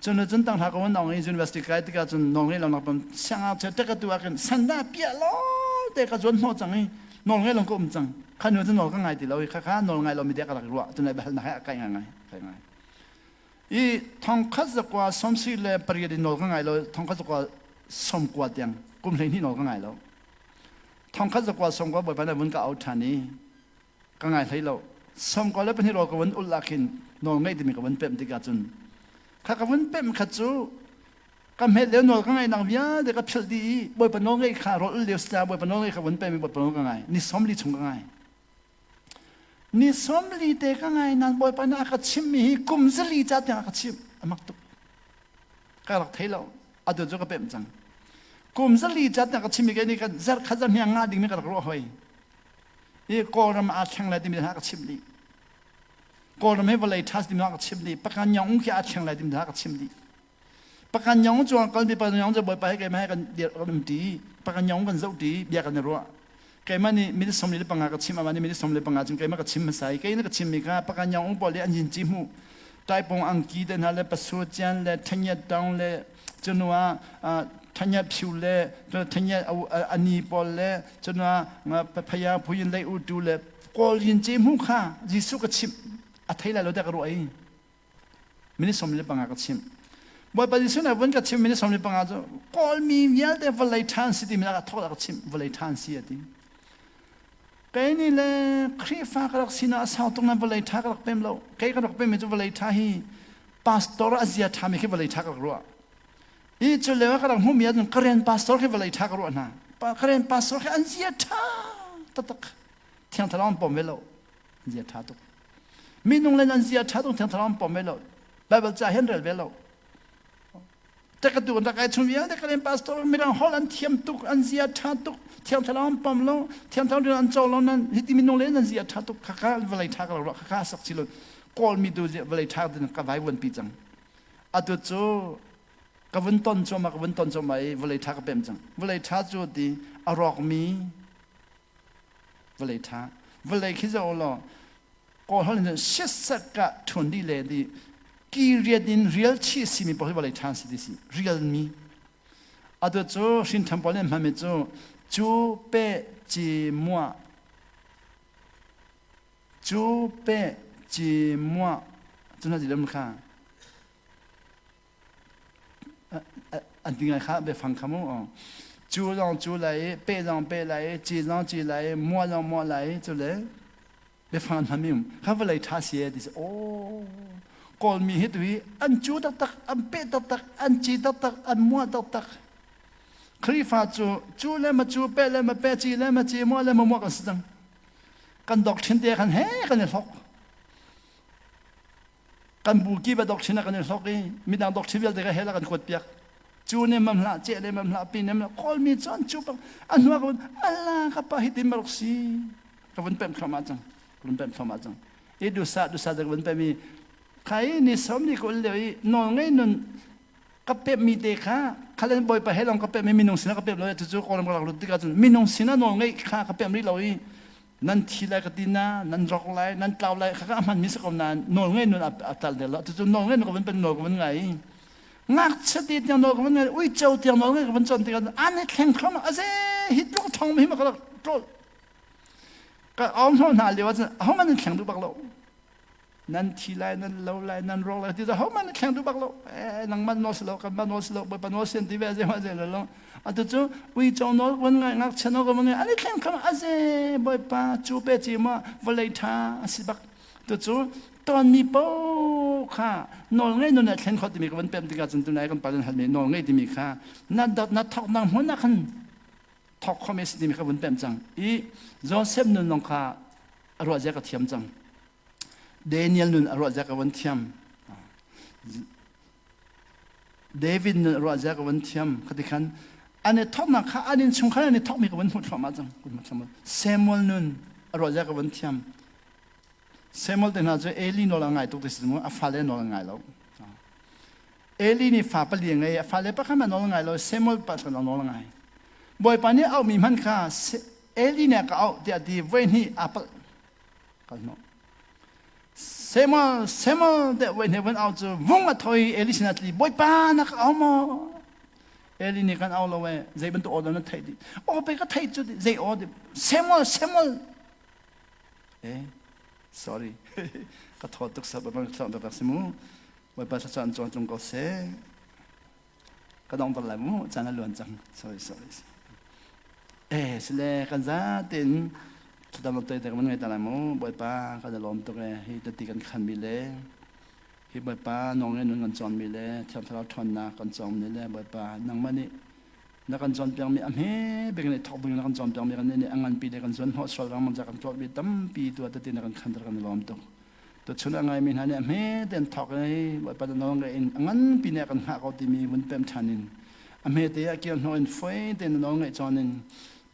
Cun cun tang hla ko nong i university kai tikah cun nawl ngei lo nak pam siangngakchia tek tu ah khin sanda piah lo te ka zuan hnawh cang i nawl ngei lo ka um cang kha nu cu nawl ka ngai ti lo i kha kha nawl ngai lo mi dek ka rak ruah cun lai bahal na hai kai ngai ngai kai ngai i thong khat zakwa somsi le pariat in nawl ka ngai lo thong khat zakwa somkua tiang kum hlei hnih nawl ka ngai lo thong khat zakwa somkua bawipa na vun ka au ṭhan i ka ngai hlei lo 12 rawl ka vun ulh ah khin nawl ngeih timi ka vun pemh tikah cun kha ka vun pemh kha cu ka hmet lio nawl ka ngaih nak vialte ka philh dih i bawipa nawl ngeih kha rawl ulh lio si bawipa nawl ngeih kha vun pemh i bawipa nawl ka ngai ni 40 chung ka ngai ni 40 te ka ngai nan bawipa nih a ka chimmi hi kum zali ca tiang a ka chimh a mak tuk ka rak thei lo atu cu ka pemh cang kum zali ca tiang ka chimmi ke nih kan zarh khat zarh hnih nga ding mi ka rak ruah hoi Hi Kawlram aa thleng lai timi hna ka chimh dih. Kawlram hi vawlei ṭha timi hna ka chimh dih. Pakan Yong khi aa thleng lai timi hna ka chimh dih. Pakan Yong cu kalmi Pakan Yong cu Bawipa he keimah he kan dir kan um ṭi. Pakan Yong kan zoh ṭi, bia kan i ruah. Keimah nih minute 45 ka chim, amah nih minute 15 cun keimah ka chim hmasa i kei nih ka chimmi kha Pakan Yong pawl nih an yin ci hmuh. Taipong angki te hna le pasu cian le ṭhenyet taung le cunu ah thanya phiu le thanya ani pawl le cunu ah phaya phuyin lei utu le kawl yin ce mu kha Jesuh ka chimh a thei lai lo te ka ruah i minute 15 ka chimh Bawipa Jesuh nih vun ka chim minute 15 cu kawl mi vialte vawlei ṭhan si timi ka thawk ka chimh vawlei ṭhan si a ti kei nih le Khrihfa ka rak sinak a sau tuk na vawlei ṭha ka rak pem lo kei ka rak pem mi cu vawlei ṭha hi pastor a zia ṭhami khi vawlei ṭha ka rak ruah i cu lio ah ka rak hmuhmi ahcun Karen pastor khi vawlei ṭha ka ruah hna Karen pastor khi an zia ṭha taktak thiang thlarau an pom ve lo an zia ṭha tuk minung len an zia ṭha tuk thiang thlarau an pom ve lo Bible ca hi an rel ve lo Takatu an rak ai chung vialte Karen pastor mirang holh an thiam tuk an zia ṭha tuk thiang thlarau an pom lo thiang thlarau an co lo nan hiti minung len an zia ṭha tuk khakha vawlei ṭha ka rak ruah khakha sak si lo Kawlmi tu vawlei ṭha tin ka vai vuanpi cang. Atu cu ka vun ton cuahmah ka vun ton cuahmah i vawlei ṭha ka pemh cang. Vawlei ṭha cu ti a rawkmi vawlei ṭha. Vawlei khi zoh law Kawl holh in sitset ka ṭhun dih le di ki riat in rial chih simi pawl hi vawlei ṭha an si ti si rialmi. Atu cu hrinṭhan pawl nih an hmanmi cu cu pe ci muah Cu pe ci muah cu na ti lem kha an ti ngai kha biafang kha mu cu zong cu lai pe zong pe lai ci zong ci lai muah zong muah lai cu le biafang an hman um kha vawlei ṭha si e ti si aw Kawlmi hi tu hi an cu taktak an pe taktak an ci taktak an muah taktak Khrihfa cu cu le ma cu pe le ma pe ci le ma ci muah le ma muah kan si cang Kan doctrine te khan he kan i hlok. Kan bu ki ba doctrine kan i hlok i midang doctrine vialte ka hela kan kuat piak. Cu ne mam hlah, ce ne mam hlah, pi ne mam kawl mi cu an cu bang a hnuak vun ala ka pa hi tin marok si ka vun pem thloma cang ka vun pem thloma cang i dusa dusa ka vun pem i khai ni som ni ko le i nawl ngei nun ka pemmi te kha khalen bawipa he lawng ka pemmi minung sinah ka pem lo cucu kawlram ka rak lut tikah cun minung sinah nawl ngeih kha ka pem rih lo i. Nan thi lai ka ti na, nan rok lai, nan tlau lai, khaka a hmanmi si ko nain nawl ngei nun a tal del lo. Cucu nawl ngei nun ka vun pen nawl ka vun ngai. Ngakchia te tiang nawl ka vun ngai, uico tiang nawl ngei ka vun cawn tikah an i thleng thluahmah aze hi tluk thong mi hi ma ka rak ṭawl. Ka aum hno hna lio ahcun ahohmanh an thleng duh bak lo. Nan thi lai, nan lo lai, nan rawk lai ti ahohmanh an thleng duh bak lo. Eh nangmah nawl si lo, kanmah nawl si lo, Bawipa nawl si an ti ve aze ma aze lo lo. Atu cu uico nawl ka vun ngai, ngakchia nawl ka vun ngai, an i thleng thluahmah aze Bawipa cu pe ci ma vawlei ṭha a si bak. Tucu tonmi paoh kha nawlngei nun ah thlen khawh timi ka van pem tikah cun tunai kan pa nan halmi nawlngei timi kha na dot na thok nang hmun ah khan thok khomi si timi ka vun pem cang i Joseph nun long kha a ruah zia ka thiam cang. Daniel nun a ruah zia ka vun thiam. David nun a ruah zia ka vun thiam. Khati khan an i thoknak kha an in chung khan an i thokmi ka vun hmuh thluahmah cang. Samuel nun a ruah zia ka vun thiam. Samuel te hna cu Eli nawl a ngai tuk ti si mu, a fale nawl a ngai lo. Eli nih fa pali a ngei, a fale pakhat hmanh nawl a ngai lo, Samuel pakhat nawl a ngai. Bawipa nih auhmi hmanh kha Eli nih a ka auh tiah ti voi hnih aa palh. Kal hnawh. Samuel, Samuel tiah voi hnih van au cu vung a tho i Eli sinah tli, Bawipa na ka au maw? Eli nih kan au lo e, zei bantuk aw dah na theih dih? Aw pe ka theih cu zei aw di? Samuel, Samuel Eh, sorry. Ka thaw tuk sa bang thlang tak si mu. Bawipa sa caan chuang tlung ko seh. Ka dong bal lai mu, caan a luan cang. Sorry, sorry. Eh, sile kan za tin thudam te te kan ngai ta lai mu. Bawipa kan lawm tuk e. Hi tati kan khan mi le hi Bawipa nong nge nun kan cawn mi le thiang thlarau ṭhawnnak kan cawng mi le Bawipa nangmah nih na kan cawnpiakmi a hme bik nih thawk ding na kan cawnpiakmi kan nih a nganpi le kan zuan hnawh sual rang ca kan tuahmi tampi tu tete na kan khanter kan i lawm tuk. Tuchun a ngaimi hna nih a hme tein thawk i Bawipa na nawl ngeih in a nganpi nih a kan hngah ko timi vun pem ṭhan in a hme te ah kir hnawh in foi tein na nawl ngeih cawn in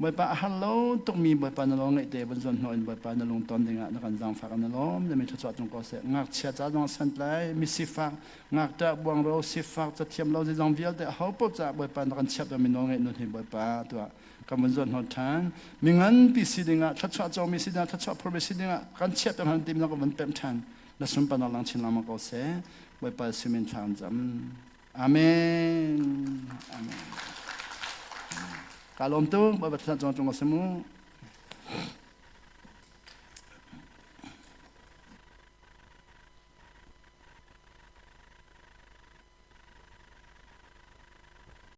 Bawipa a har lo tukmi Bawipa na nawl ngeih te vun zuan hnawh in Bawipa na lung ton dingah na kan zaangfak na lawm na mi thluachuah tung ko seh. Ngakchia ca zong santlai misifak ngakṭah buangro sifak cathiam lo zeizong vialte aho paoh caah Bawipa na kan chiahtermi nawl ngeih nun hi Bawipa tuah kan vun zuan hnawt ṭhan. Mi nganpi si dingah thluachuah comi si dingah thluachuah phurmi si dingah kan chiahter han timi kan vun pemh ṭhan. Na sunparnak lang chin lengmang ko seh. Bawipa simin thla kan cam. Amen. Amen. Ka lawm tuk. Bawipa thluachuah cung cung ko seh mu.